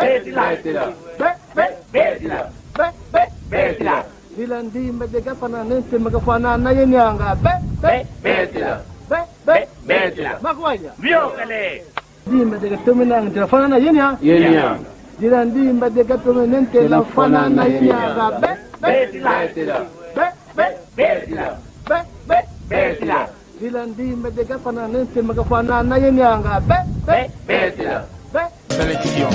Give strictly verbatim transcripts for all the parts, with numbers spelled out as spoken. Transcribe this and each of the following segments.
Betila. Betila. Be, be, betila. Be, be, betila. Dila ndimba de gafana nente magafana na yenianga. Be, be, betila. Be, be, betila. Makwanya. Biokele. Ndimba de gatome nanga tela fana na yenia. Yenia. Dila ndimba de gatome nente la fana na yenianga. Be, be, betila. Be, be, betila. Be, be, betila. Dila ndimba de gafana nente magafana na yenianga. Be, be, betila. Be. Sélection.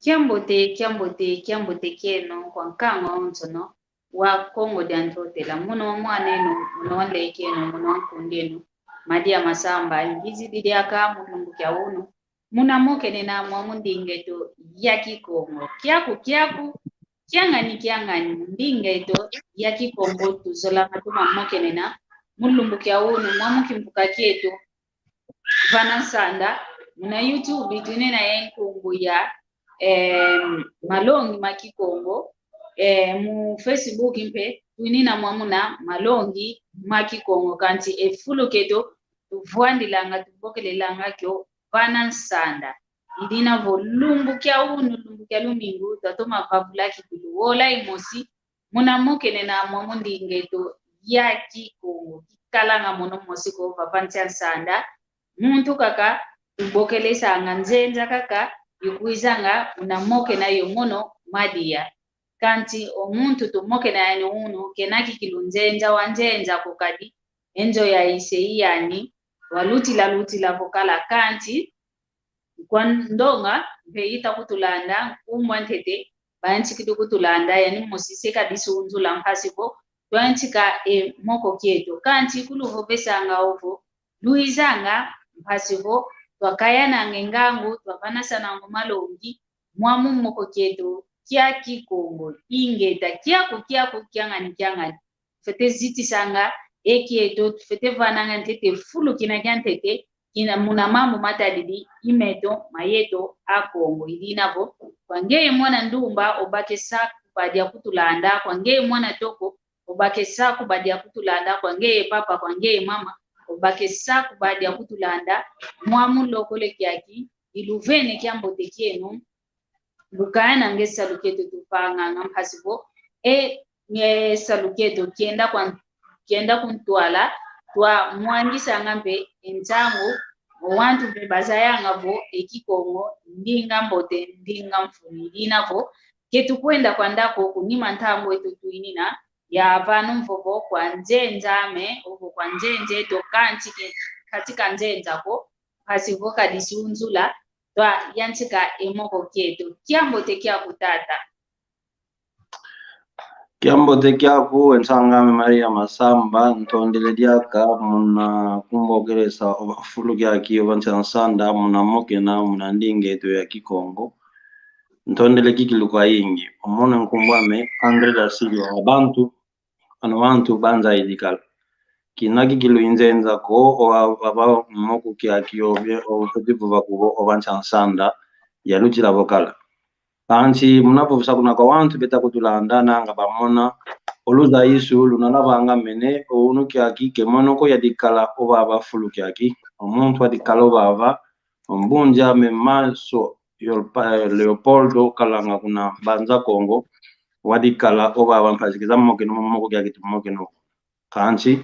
Kiambote, kiambote, kiambote kieno kwa nkangu wonsono wa Kongo dia Ntotela. Muna wa mwan'eno, muna wa nlek'eno, muna wa nkund'eno, Madia Masamba, ngizidi diaka mu lumbu kia unu, muna mokene na mwamu nding'eto ya Kikongo. Kiaku, kiaku, kiangani, kiangani, nding'eto ya Kikongo tuzolanga tuma mokene na mu lumbu kia unu, mwamu kimvuka kieto, vana nsanda, muna YouTube twinina ye nkumbu ya, em, Malongi ma Kikongo, eh, mu Facebook mpe twinina mwamuna Malongi ma Kikongo, kansi e fulu kieto tuvwandilanga, tubokelelanga kio vana nsanda. Idina vo lumbu kia unu, lumbu kia lumingu, twatoma vavula kikilu wola imosi, muna mokene na mwamu nding'eto ya Kikongo, kikalanga mono mosi ko vava nsi a nsanda. Muntu kaka tubokelesanga nzenza kaka ikwizanga una mokena yo mono Madia. Kansi o muntu tumokena yani unu, kena kikilu nzenza wa nzenza ko kadi, e nzo ya ise i yani, walutila lutila vo kala kansi, kwa ndonga, mpe ita kutulanda, nkumbu a ntete, bayantikidi kutulanda, yani mosi se kadi sunzula mpasi vo, twantika e moko kieto. Kansi kuluvovesanga ovo, luizanga, mpasi vo, twakayananga e ngangu, twavanasananga malongi, mwamu moko kieto, kia Kikongo, ingeta, kiaku, kiaku, kiangani, kiangani. Tufwete zitisanga e kieto, tufwete vananga ntete fulu kina kia ntete, kina muna mambu matadidi i meto ma yeto a Kongo. Idina vo, kwa ngeye mwana ndumba, obakesa kubadia kutulanda, kwa ngeye mwana toko, obakesa kubadia kutulanda, kwa ngeye papa, kwa ngeye mama, obakesa kubadia kutulanda, mwamu lokole kiaki, iluvene kiambote kieno, lukaya nanga e salu kieto tupanganga mpasi vo, e, e salu kieto kienda kwa, kienda kuntwala, twamwangisanga mpe e nsangu, o wantu mpe bazayanga vo e Kikongo ndinga mbote, ndinga mfunu. Idina vo, ke tukwenda kwandako kunima ntangu eto twinina, ya vana mvovo kwa nzenza ame, ovo kwa nzenza eto kansi ke, katika nzenza ko, mpasi vo kadi sunzula, twayantika e moko kieto. Kiambote kiaku tata. Kiambote kiaku, e nsang'ame Maria Masamba, ntondele diaka, muna kumbokelesa o fulu kiaki, o nsi a nsanda, muna mokena, muna nding'eto ya Kikongo. Ntondele kikilu kwayingi. O mono nkumbu ame André da Silva, wa bantu, ano wantu banza idikala. Kina kikilu i nzenza ko, o a, a, a, moko kiaki, o, o, o, o nsi a nsanda, yalutila vo kala. Kansi muna vovesa kuna kwa wantu beta kutulanda, nanga bamona o luzaisu luna lwavangamene, o unu kiaki ke mono ko yadikala o vava fulu kiaki, o muntu wadikala o vava, o mbunzi ame Manso Leopoldo kalanga kuna Mbanza Kongo, wadikala o vava mpasi kiza mokeno, moko kiaki tumokeno. Kansi,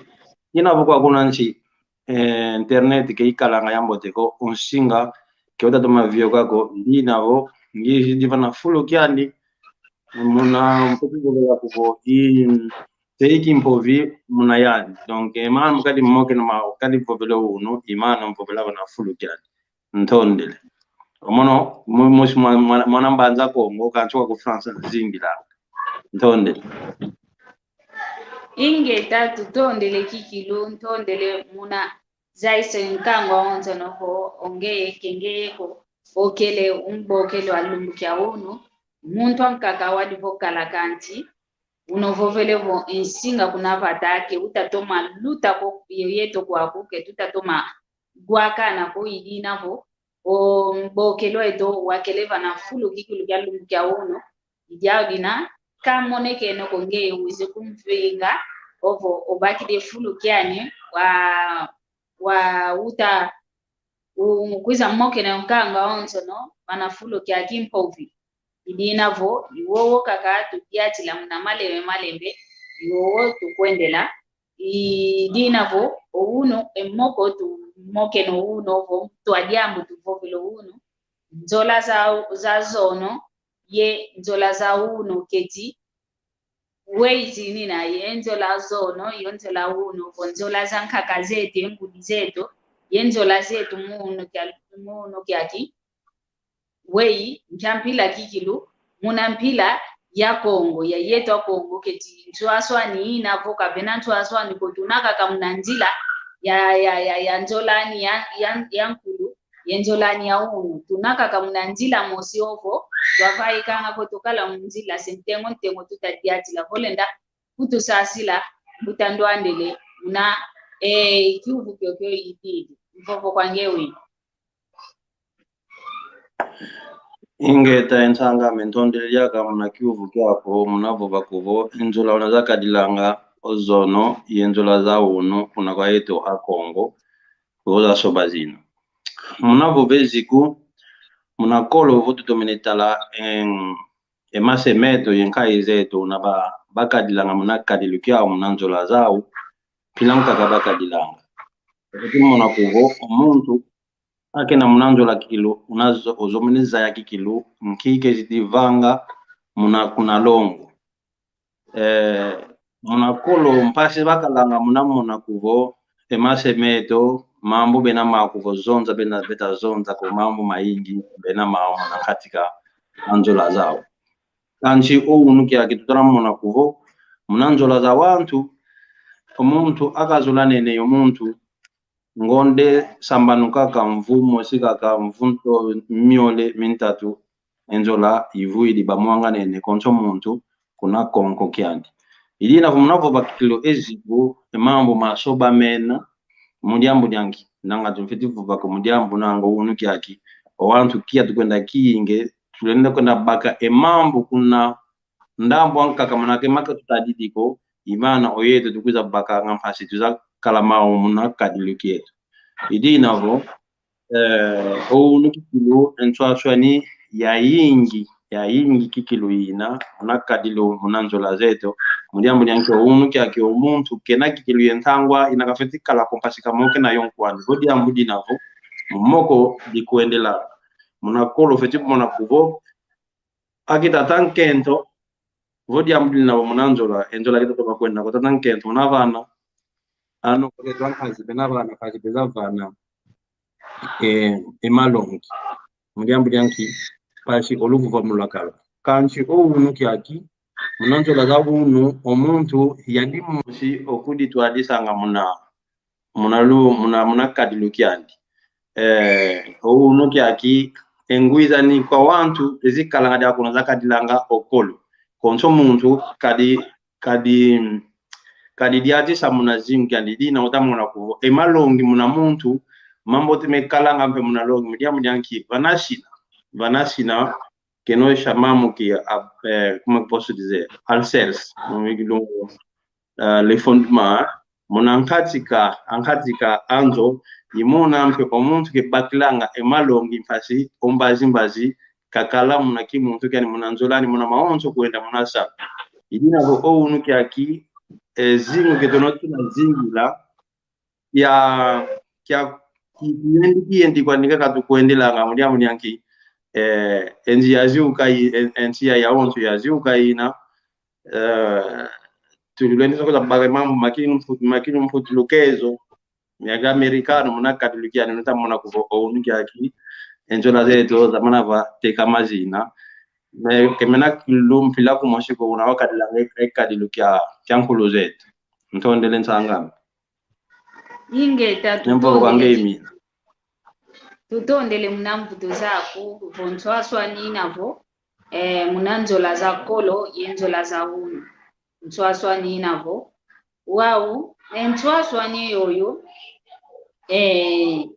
ina vo kwa kuna nsi, eh, internet ke ikalanga yambote ko, o nsinga, ke utatoma vioka ko, i dina vo, ngizidi vana fulu kiandi, muna mpoki vovela kuvo, i, te i kimpovi muna yandi. Donc, e mana kadi mokena ma, kadi vovela unu, i mana mpovela vana fulu kiandi. Ntondele. Omono, mu-, musi mwa-, mwa-, mwana Mbanza Kongo, kansi kwa ku France, zingila. Ntondele. Ingeta, tutondele kikilu, ntondele muna zayisa nkangu awonsono vo ongeye kengeye ko, okele umbokele wa lumbu kia unu, muntu ankaka wadi vo kala kansi, uno vovele vo nsinga kuna vata ke utatoma luta ko, yeto kwaku ke tutatoma gwakana ko, i dina vo, o mbokele weto wakele vana fulu kikilu kia lumbu kia unu, i diau dina, kamonekene ko ngeye wizi kumvinga, ovo obakidi fulu kiani, wa, wa uta, u-, kwiza mokena nkangu awonsono, vana fulu kia kimpovi. I dina vo, i wowo kaka tudiatila muna malembe malembe, i wowo tukwendela, i dina vo, o unu, e moko tumokena o unu, ovo, twa diambu tuvovela o unu, nzola za, za zono, ye nzola za unu keti, weyi zina ye nzola zono, ye nzola unu, vo nzola za nkaka zeto, ye ngudi zeto, ye nzola zeto mu unu kia, mu unu kiaki. Weyi, nkia mpila kikilu, muna mpila ya Kongo, ya yeto a Kongo, keti nswaswani ina vo kavena nswaswani ko, tuna kaka muna nzila ya, ya, ya, ya nzolani ya, ya, ya nkulu, ye nzolani ya unu. Tuna kaka muna nzila mosi ovo, twavaikanga ko tukala mu nzila, se ntengo ntengo tutadiatila. Vo lenda kutusasila, mbuta Ndwandele, muna, eh, kiuvu kiokio ididi. Mvovo kwa nge wina. Ingeta, e nsang'ame, ntondele diaka muna kiuvu kiaku, muna vova kuvo, e nzola una zakadilanga, o zono, ye nzola za unu, kuna kwa yeto a Kongo, vo zasoba zina. Muna vova e ziku, muna kolo vo tutomene tala, em, e mase meto ye nkayi zeto una ba, bakadilanga muna kadilu kiau muna nzola zau, mpila nkaka bakadilanga. Vo tumona kuvo, o muntu, akena muna nzola kikilu, una zo-, ozomene zaya kikilu, nki kezidi vanga, muna kuna longo. Eh, muna kolo mpasi bakalanga muna mona kuvo, e mase meto, mambu bena mau kuvo zonza, bena beta zonza ko mambu mayingi, bena mau muna katika nzola zau. Kansi o unu kiaki tutala mona kuvo, muna nzola za wantu, o muntu akazola nene yo muntu, ngonde sambanu kaka mvu mosi kaka mvu nto miole mintatu, e nzola ivwidi bamwanga nene konso muntu kuna konko kiandi. I dina vo muna vova kikilu e ziku, e mambu masoba mena, mu diambu dia nki, nanga tumfiti vova ko mu diambu nanga o unu kiaki, o wantu kia tukwenda kiyinge, tulenda kwenda baka e mambu kuna ndambu ankaka muna ke maka tutadidi ko, i mana o yeto tukwiza bakanga mpasi twiza kala mau muna kadilu kieto. I dina vo, eh, o unu kikilu e nswaswani yayingi, yayingi kikilu ina, muna kadilu muna nzola zeto, mu diambu dia nki o unu kiaki o muntu, kena kikilu ye ntangwa, ina kafeti kala ko mpasi kamokena yo nkwandi. Vo diambu dina vo, mu moko dikwendela. Muna kolo feti mona kuvo, aki tata nkento, vo diambu dina vo muna nzola, e nzola ki tata bakwenda ko tata nkento, una vana, ano kweto nkazi bena vana, kazi beza vana, e, e malongi. Mu diambu dia nki, mpasi o luvuvamu lwakala. Kansi o unu kiaki, muna nzola za unu, o muntu, yandi mosi, okuditwadisanga muna, muna lu-, muna, muna kadilu kiandi. Eh, o unu kiaki, e ngwizani kwa wantu, ezikalanga dia kuna zakadilanga o kolo. Konso muntu, kadi, kadi, kadi diatisa muna zingu kiandi, dina utamona kuvo. E malongi muna muntu, mambote mekalanga mpe muna longi, mu diambu dia nki, vana sina, vana sina, que nós chamamos que, a, eh, como é que posso dizer? Alicerce, no migilungu, eh, le fondement, muna nkatika, nkatika a nzo, i muna mpe o muntu kebakilanga e malongi mpasi, o mbazi mbazi, kakala muna kimuntu kiani muna nzolani muna mawonso kwenda muna sa. I dina vo o unu kiaki, e zingu ke tono tuna zingila, kia, kia, ki-, kiyendi, kiyendi kwandi kaka tukwendelanga, mu diambu dia nki, eh, e nsi yaziuka i-, e, e nsi ya, yawonso yaziuka ina, eh, tulwendesa kwiza baka mambu ma kimpu-, ma kimputulukezo, mia Amerikano, muna kadilukia ni nuta mona kuvo o unu kiaki, e nzola zeto zamana va teka mazina. Me, kemena kilu mpila kumosi ko una wakadilanga e, e kadilu kia, kia nkulu zeto. Ntondele nsang'ame. Ingeta, nembo tutondele wange ki-, imi. Tutondele muna mbuto zaku, vo nswaswani ina vo, eh, muna nzola za kolo, ye nzola za unu. Nswaswani ina vo. Wau, e nswaswani yoyo, eh,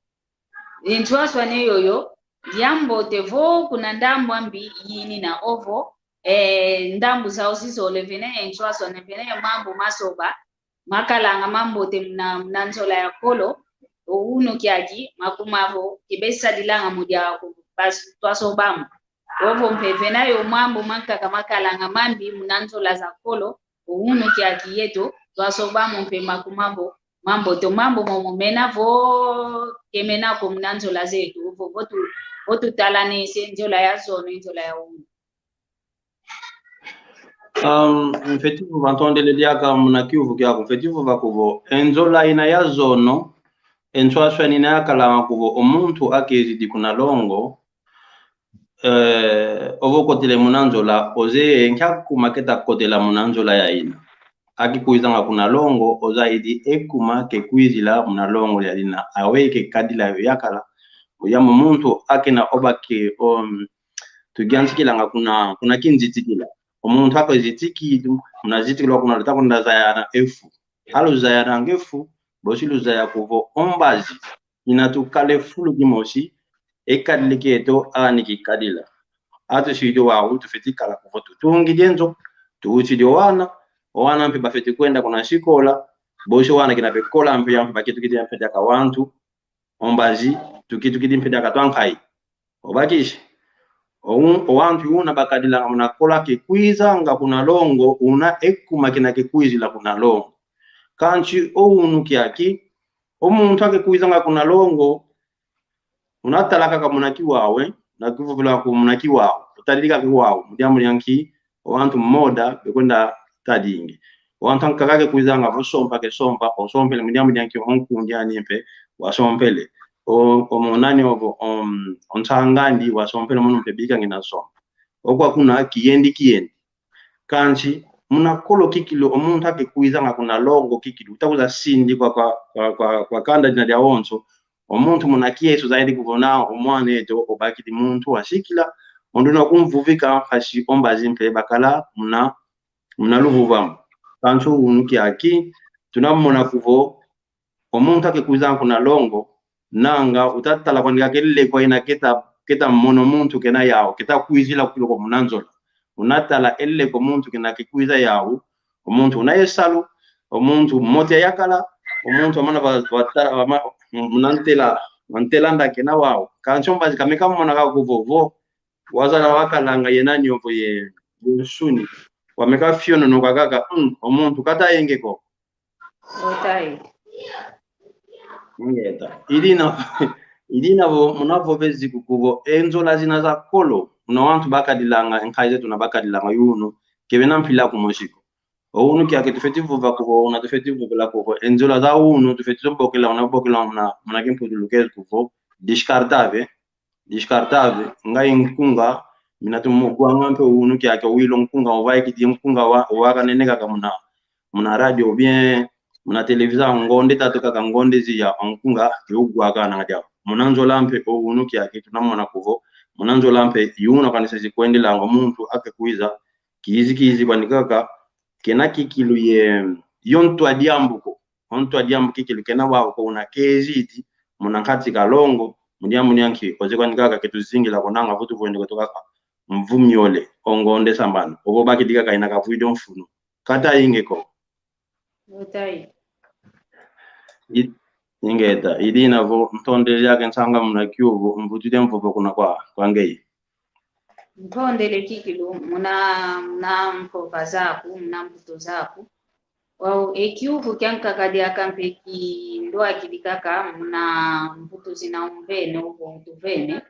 e nswaswani yoyo, yambote vo kuna ndambu ambi yinina ovo, eh, ndambu zau zizole vene e nswaswani vene e mambu masoba, makalanga mambote muna, muna nzola ya kolo, o unu kiaki, makuma vo, kibesadilanga mu dia ku-, bas-, twasobamo. Ovo mpe vena yo mambu mankaka makalanga mambi muna nzola za kolo, o unu kiaki yeto, twasobamo mpe makuma vo, mambote o mambu momo mena vo, kemena ko muna nzola zeto, ovo vo tu-, vo tutalanese nzola ya zono, nzola ya unu. Um, mfeti vova ntondele diaka muna kiuvu kiaku, mfeti vova kuvo, e nzola ina ya zono, e nswaswani ina yakalanga kuvo, o muntu akezidi kuna longo, eh, ovo kotele muna nzola, ozeye nkia kuma keta kotela muna nzola ya ina. Aki kwizanga kuna longo, ozaidi e kuma kekwizila muna longo ya ina. Awe kekadila yo yakala. Oya mu muntu akena obake, um, tugiantikilanga kuna, kuna kinzitikila. O muntu ako zitikidi, muna zitikila kuna luta kunda zayana e fu. Aluzayananga e fu, bosi luzaya kuvo o mbazi ina tukala e fulu kimosi, e kadila kieto ani kikadila. Atusidi wau tufeti kala kuvo tutungidi e nzo, tuutidi o wana, o wana mpe bafeti kwenda kuna sikola, bosi o wana kina bekola mpe ya mpe bakitukidi mpe diaka wantu, o mbazi, tukitukidi mpe diaka twankayi. Obakisi. O un-, o wantu una bakadilanga muna kolo kekwizanga kuna longo, una e kuma kina kekwizila kuna longo. Kansi o unu kiaki, o muntu akekwizanga kuna longo, una tala kaka muna kiwau, eh, na kuvovela ku muna kiwau, utadidi kaka kiwau, mu diambu dia nki, o wantu moda, bekwenda tadingi. O wantu ankaka kekwizanga vo sompa kesompa, osompele mu diambu dia nki o nkundi ani mpe wasompele. O, o monani ovo, o, o nsang'andi wasompele mono mpe bika ngina sompa. Okwa kuna kiyendi kiyendi. Kansi, muna kolo kikilu, o muntu akekwizanga kuna longo kikilu, uta kwiza sindi kwa, kwa, kwa, kwa, kwa kanda dina diawonso, o muntu muna kiesu zaidi kuvona o mwana eto obakidi muntu wasikila, onduna kumvuvika mpasi o mbazi mpe bakala muna, muna luvuvamo. Kansi o unu kiaki, tuna mona kuvo, o muntu akekwizanga kuna longo, nanga uta tala kwandi kaka e lekwa ina keta, keta mona o muntu kena yau, keta kwizila kukilo kwa muna nzola. Una tala e lekwa o muntu kena kekwiza yau, o muntu una ye salu, o muntu mote yakala, o muntu amana ba, ba tala, ama, muna ntela, muna ntela nda kena wau. Kansi o mbazi kame kamona kaka kuvo vo, wazala wakalanga ye nani ovo ye, ye nsuni. Wame kafiononoka kaka, mm, o muntu kata yenge ko. Otai. Ingeta. Idina, idina vo, muna vovezi kukuvo, e nzola zina za kolo, muna wantu bakadilanga, e nkayi zeto una bakadilanga, yu unu, kebena mpila kumosi ko. O unu kiaki tufeti vova kuvo, una tufeti vovela kuvo, e nzola za unu, tufeti zo bokela, una bokela, muna, muna kimputulukezo kuvo, descartável, descartável, ngai nkunga, mina tumugwanga mpe unu kiaki, wilo nkunga, uvaikidi nkunga wa, wakanene kaka muna, muna radio, ou bien, muna televisão, ngonde tatu kaka ngonde ziya, o nkunga, ke ugwaka nanga diau. Muna nzola mpe, o unu kiaki, tuna mona kuvo, muna nzola mpe, yu una kanisa zikwendelanga, o muntu, akekwiza, kizi kizi kwandi kaka, kena kikilu ye, yo ntwa diambu ko. O ntwa diambu kikilu kena wau ko una kezidi, muna nkati ka longo, mu diambu dia nki, oze kwandi kaka ketuzingila ko nanga vutu vwende kweto kaka, mvu miole, o ngonde sambanu, ovo bakidi kaka ina kavwidi o mfunu. Kata inge ko. Otai. I-, ingeta, idina vo, ntondele yake nsanga muna kiuvu, mvutudi mvovo kuna kwa, kwa ngeye. Ntondele kikilu, muna, muna mpova zaku, muna mbuto zaku. Wau, e kiuvu kiankaka diaka mpe kindwakidi kaka muna mvutu zina umvene, ovo utuvene.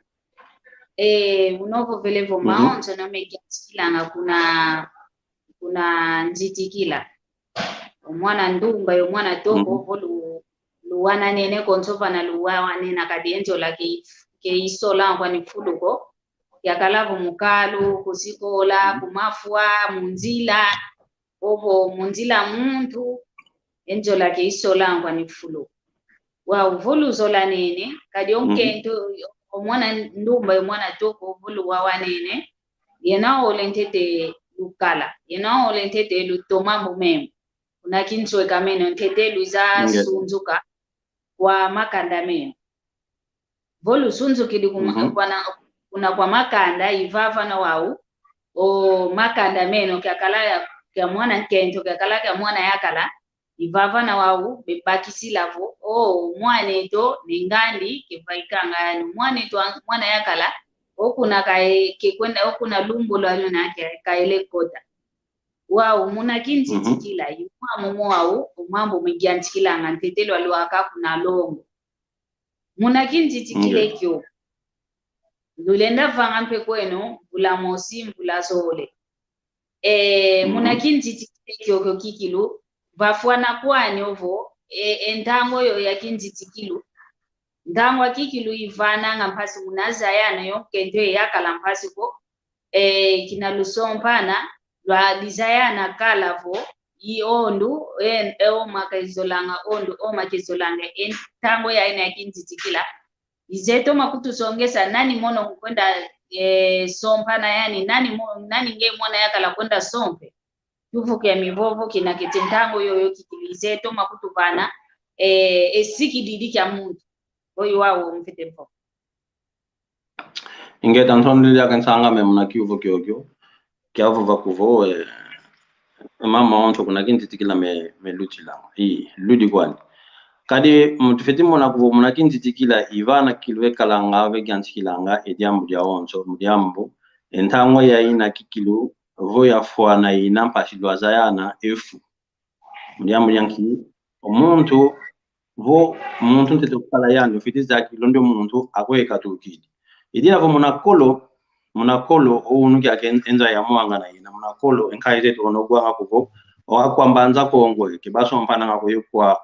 E, unovovele vo maonso na mekiantikilanga kuna, kuna nzitikila. O mwana ndumba, yo mwana toko, vo lu-, luwananene konso vana luwanena kadi e nzola ke, ke isola kwani fulu ko. Yakala vo mu kalu, ku sikola, ku mafwa, mu nzila, ovo mu nzila muntu, e nzola ke isola kwani fulu. Wau, vo luzolanene, kadi o nkento, o mwana ndumba, o mwana toko, vo luwawanene, yena ole ntete lukala, yena ole ntete lutoma mbu memo. Kuna kinsweka meno ntete luiza sunzuka kwa makanda meno. Vo lusunzukidi kuma-, kuna, kuna kwa makanda, i vavana wau, o makanda meno kiakala ya, kia mwana nkento, kiakala kia mwana yakala, i vavana wau bebakisila vo, o mwaneto ne ngandi kevaikanga yani, mwaneto a-, mwana yakala, o kuna kae-, kekwenda, o kuna lumbu lwaluna ke-, kaele kota. Wau, muna kinzitikila, i mwamu mwau, o mambu megiantikilanga ntete lwalwaka kuna longo. Muna kinzitikila kiokio, lulenda vanga mpe kweno mvula mosi, mvula zole. E, muna kinzitikila kiokio kikilu, vafwana kwani ovo, e, e ntangu yo ya kinzitikilu. Ntangu kikilu ivananga mpasi muna zayana yo nkento ye yakala mpasi ko, e, kina lusompana, lwa dizayana kala vo, i ondu, e, e oma kaizolanga ondu, oma kaizolanga, e ntangu ya ina ya kinzitikila. Ize toma kutusongesa nani mono kukwenda, e, sompana yani, nani mo-, nani nge mwana yakala kwenda sompe. Tuvuke mivovo kina kiti ntangu yoyo kikili ize toma kutuvana, e, e sikididi kia muntu. Oyo wau mfite mpo. Ingeta, ntondele diaka nsang'ame muna kiuvu kiokio. Kiavova kuvo, e, mama onso kuna kinzitikila me, melutilanga. I, ludi kwani. Kadi, mu tufeti mona kuvo muna kinzitikila, i vana kikilu vekalanga, vegiantikilanga, e diambu diawonso, mu diambu, e ntangu ya ina kikilu, vo yafwana ina mpasi lwazayana, e fu. Mu diambu dia nki, o muntu, vo muntu ntete kukala yandi, ufiti zaya kikilu ndio muntu akwe katukidi. I dina vo muna kolo, muna kolo, o unu kiaki e nza ya mwangana ina, muna kolo, e nkayi zeto ono gwanga kuvo, o akwa Mbanza Kongo, ke basompananga ko yo kwa,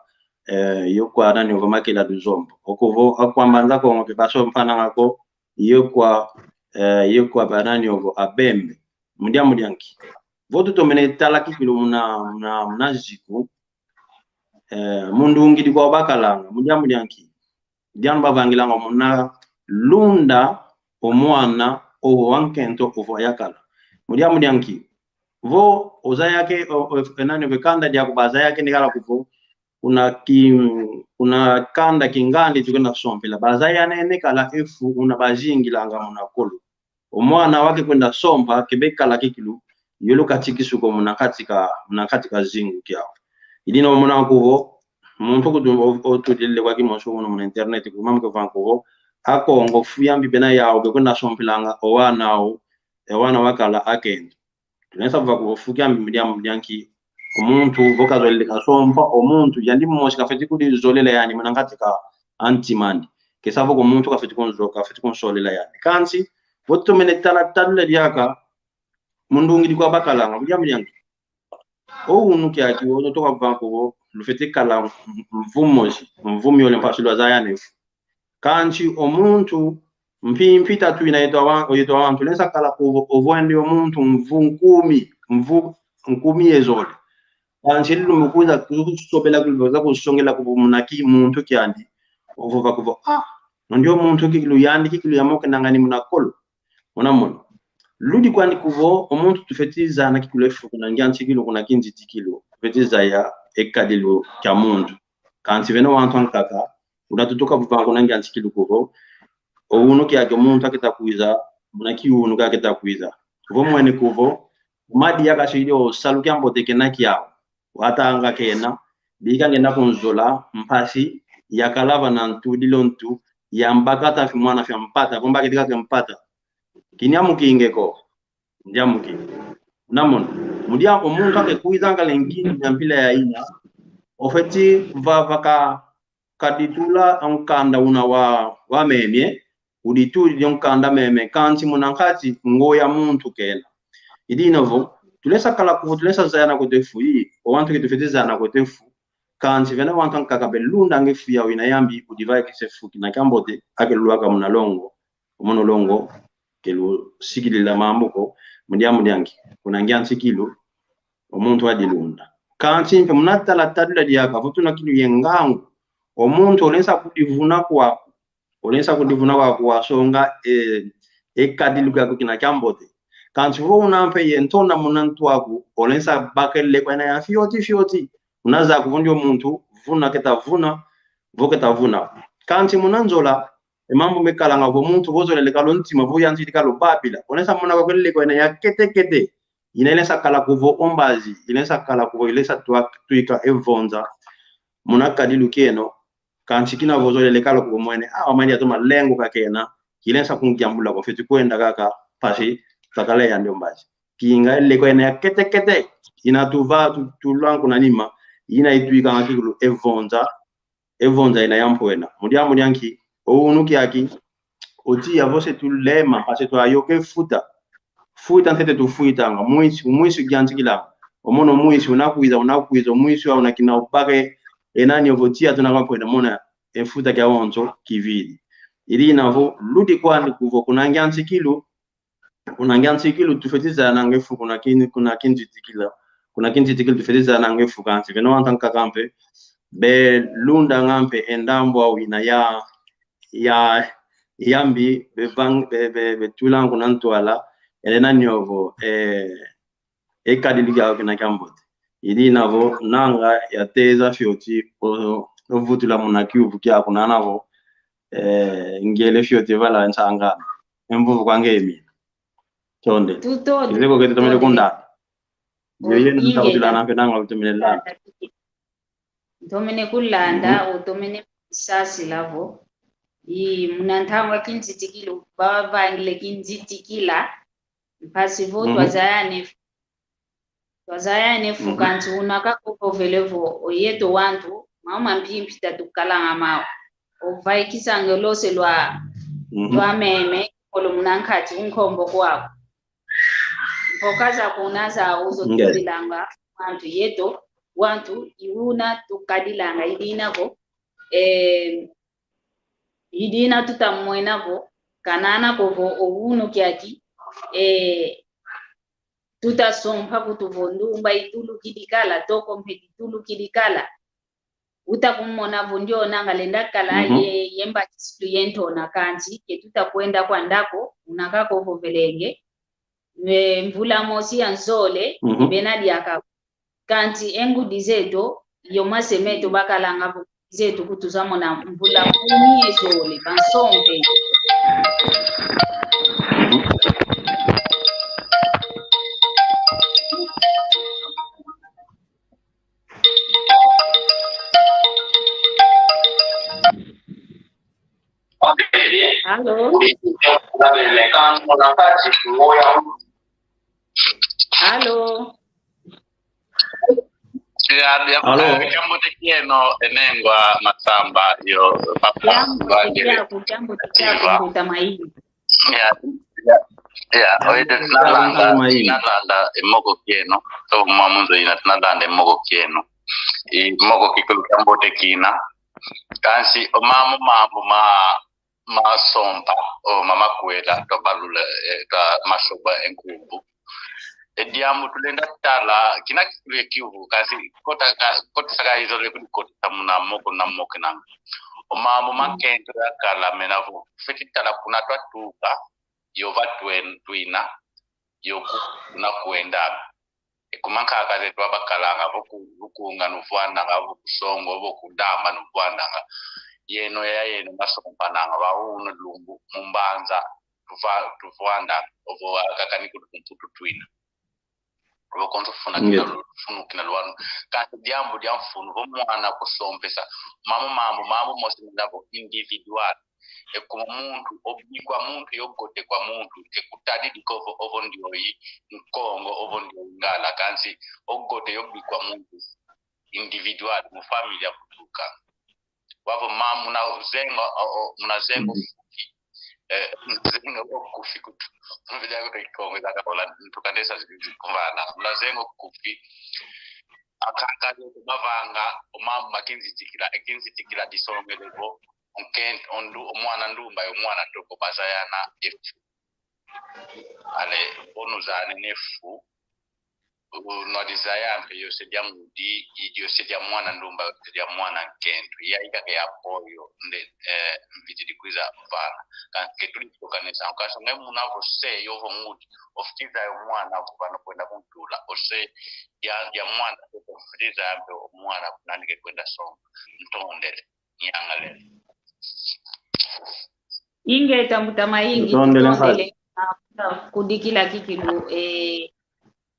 e, yo kwa nani ovo Makela Duzombo. Okuvo, akwa Mbanza Kongo, ke basompananga ko, yo kwa, e, yo kwa banani ovo Abembe. Mu diambu dia nki. Vo tutomene tala kikilu muna, muna, muna ziku, e, mu ndungidi kwa bakalanga, mu diambu dia nki. Dianu bavangilanga muna lunda o mwana ovo wa nkento ovo wa yakala. Mu diambu dia nki. Vo ozayake, o, o, e nani, ove kanda diaku bazayake ni kala kuvo, kuna ki, kuna kanda kingandi tukwenda sompela. Bazayanene kala e fu una bazingilanga muna kolo. O mwana wake kwenda sompa, ke bekala kikilu, yolo katikisuko muna kati ka, muna kati ka zingu kiau. I dina omona kuvo, muntu kutu o, otudile kwa kimosi muna, muna internet, kuma mke vangu kuvo, Akongo fu yambi bena yau, bekwenda sompelanga, o wana au, e wana wakala akento. Tulenda vova kuvo fu kiambi mu diambu dia nki, o muntu vo kazolele kasompa, o muntu yandi mosi kafeti kudizolela yani muna kati ka antimandi. Ke sa vo ko muntu kafeti kunzo-, kafeti kunsolela yani. Kansi, vo tutomene tala, talula diaka, mu ndungidi kwa bakalanga, mu diambu dia nki. O unu kiaki, o toka vova kuvo, lufeti kala mvu mosi, mvu miole mpasi lwazayana e fu. Kansi o muntu, mpimpi tatu ina yeto awa-, yeto awantu, lenda kala kuvo, ovo ende o muntu, mvu nkumi, mvu nkumi ye zole. Kansi lumbu kwiza kusobela, kwiza kusongela kuvo muna ki muntu kiandi. Ovova kuvo, ah, ndio muntu kikilu yandi, kikilu yamokenanga ni muna kolo. Muna mona. Ludi kwani kuvo, o muntu tufeti zaya na kikilu e fu kuna ngiantikilu, kuna kinzitikilu. Tufeti zaya e kadilu kia muntu. Kansi vena wantu ankaka, una tutuka vova kuna ngiantikilu kuvo, o unu kiaki o muntu aketa kwiza, muna ki unu kaketa kwiza. Kuvo mwene kuvo, madi yakasidi o salu kiambote kena kiau. Watanga kena, bika ngenda kunzola, mpasi, yakala vana ntu, dilo ntu, yambakata fimwana fia mpata, vo mbakidika ke mpata. Kinia mukinge ko. Ndiamukini. Namona. Mu diambu muntu ake kwizanga le ngindu mia mpila yayina, ofeti vava ka, kaditula o nkanda una wa, wa meme, uditudidi o nkanda meme, kansi muna nkati ngolo ya muntu kena. I dina vo, tulesa kala kuvo, tulesa zayana kweto e fu, i, o wantu ke tufeti zayana kweto e fu, kansi vena wantu ankaka belundanga e fu yau ina yambi, udivaikisa e fu kina kiambote, ake lwaka muna longo, o mono longo, ke lusikilila mambu ko, mu diambu dia nki, kuna ngiantikilu, o muntu adilunda. Kansi mpe muna tala tadula diaka, vo tuna kilu ye ngangu, o muntu olensa kudivuna kwaku, olensa kudivuna kwaku wasonga, e, e kadilu kiaku kina kiambote. Kansi vo una mpe ye ntona muna ntu aku, olensa baka e lekwa ina ya fioti fioti. Una zaya kuvo ndio muntu, vuna keta vuna, vo keta vuna. Kansi muna nzola, e mambu mekalanga vo muntu vo zolele kala o ntima, vo yanzidi kala o babila, olensa mona kwaku e lekwa ina ya kete kete. Ina ilensa kala kuvo o mbazi, ilensa kala kuvo, ilensa twa-, twika e vonza muna kadilu kieno, kansi kina vo zolele kala kuvo mwene, ah, wamani atoma lengo kakena, kilensa kungiambula ko, feti kwenda kaka, mpasi twakala yandi o mbazi. Kinga e lekwa ina ya kete kete, ina tuva, tu-, tulwa kuna nima, ina itwikanga kikilu e vonza, e vonza ina ya mpwena. Mu diambu dia nki, o unu kiaki, o tiya vo se tulema, mpasi twayoka e futa. Futa ntete tufwitanga, mwisi, mwisi giantikila. O mono mwisi, una kwiza, una kwiza, mwisi wa una kina ubaka e nani ovo tiya tuna kwa mpwena mona, e futa kiawonso kividi. I dina vo, ludi kwandi kuvo kuna ngiantikilu, kuna ngiantikilu tufeti zayananga e fu kuna kin-, kuna kinzitikila. Kuna kinzitikila tufeti zayananga e fu kansi. Vena wantu ankaka mpe, belundanga mpe e ndambu au ina ya, ya, yambi, bevang-, be, be, betulanga kuna ntwala, ele nani ovo, e, e kadilu kiau kina kiambote. I dina vo, nanga yateza fioti, o, ovutula muna kiuvu kiaku nana vo, e, ngele fioti vala nsangana. E mvuvu kwa nge mi. Tonde. Tutonde. Kizeko ke tutomene kundanda. Yo yenu ntakutulana mpe nanga utomene landa. Ntomene kulanda, utomene sasila vo. I muna ntangwa kinzitikila, bavangile kinzitikila. Mpasi vo twazayana e fu. Twazayana e fu kansi una kakovovele vo, o yeto wantu, mama mpimpi tatukalanga mau. Ovaikisanga lose lwa, lwa meme, kolo muna nkati, unkombo kwaku. Mpoka za kuna za uzo tulilanga, wantu yeto, wantu i una tukadilanga, i dina vo, eh, i dina tutamwena vo, kanana ko vo o unu kiaki, eh, tutasompa kutu vo ndumba itulukidi kala, toko mpe ditulukidi kala. Utakumona vo ndio nanga lenda kala ye, ye mbakisilu ye ntona kansi, ke tutakwenda kwandako, una kakovovelenge. E, mvula mosi ya nzole, bena diaka. Kansi e ngudi zeto, yo mase meto bakalanga vo zeto kutu zamona mvula kumi ye zole, bansompe. Allô? Allô? Ya, ya, allô? Eh, kiambote kieno, e nengwa Masamba, yo, papa. Kiambote kiaku, kiambote kiaku, mbuta Mayi. Ya, ya, ya, oye, de, tunalanda, tunalanda, e moko kieno, to mwa munzo ina, tunalanda e moko kieno. I moko kikulu kiambote kina. Kansi, o mambu, mambu ma, masompa, o mama kwela, twabalula, eh, twa masoba e nkumbu. E diambu tulenda tala, kina kikulu e kiuvu, kansi kota ka, kota saka izole kudi kota muna moko na moko nanga. O mambu mankento yakala mena vo, feti tala kuna twatuka, yo va twen-, twina, yo ku-, kuna kwenda. E kuma nkaka zeto bakalanga, vo ku, vo kunga nuvwandanga, vo ku songo, vo ku damba nuvwandanga. Yeno ya yeno masompananga, va unu lumbu, mumbanza, tuva-, tuvwandanga, ovo akaka ni kutu kumputu twina. Ovo konso funa kina lu-, funu kina lwanu. Kansi diambu dia mfunu, vo mwana kusompesa, mambu, mambu, mambu mosi muna vo individual. E kuma muntu, obikwa muntu, yogote kwa muntu, e kutadidi ko ovo, ovo ndioyi Nkongo, ovo ndioyi Ngala, kansi ogote yobikwa muntu individual, mu familia kutuka. Wavo ma muna zengo, o, o, muna zengo fuki. Eh, zengo okufi kutu. Mvila kutu Kikongo za kakola, ntuka ndesa zizi kumvana. Muna zengo okufi. Akaka yo mavanga, o mama kinzitikila, e kinzitikila disongele vo. Onken-, ondu-, o mwana ndumba, yo mwana toko bazayana, efu. Ale, vo nuzanene fu, u-, nwadizaya mpe yo se dia ngudi, i dio se dia mwana ndumba, yo se dia mwana nkento. Yayi kaka ya poyo, nde, eh, mvitidi kwiza vana. Kansi ke tudi tukanesa, kansi nge muna vo se, yo vo ngudi, ofitiza yo mwana, vo vana kwenda kuntula, o se dia, dia mwana, ofitiza mpe o mwana, kunani ke kwenda songa. Ntondele. Nyangalele. Ingeta mbuta Mayingi, tutondele, tutondele, ah, kudikila kikilu, eh,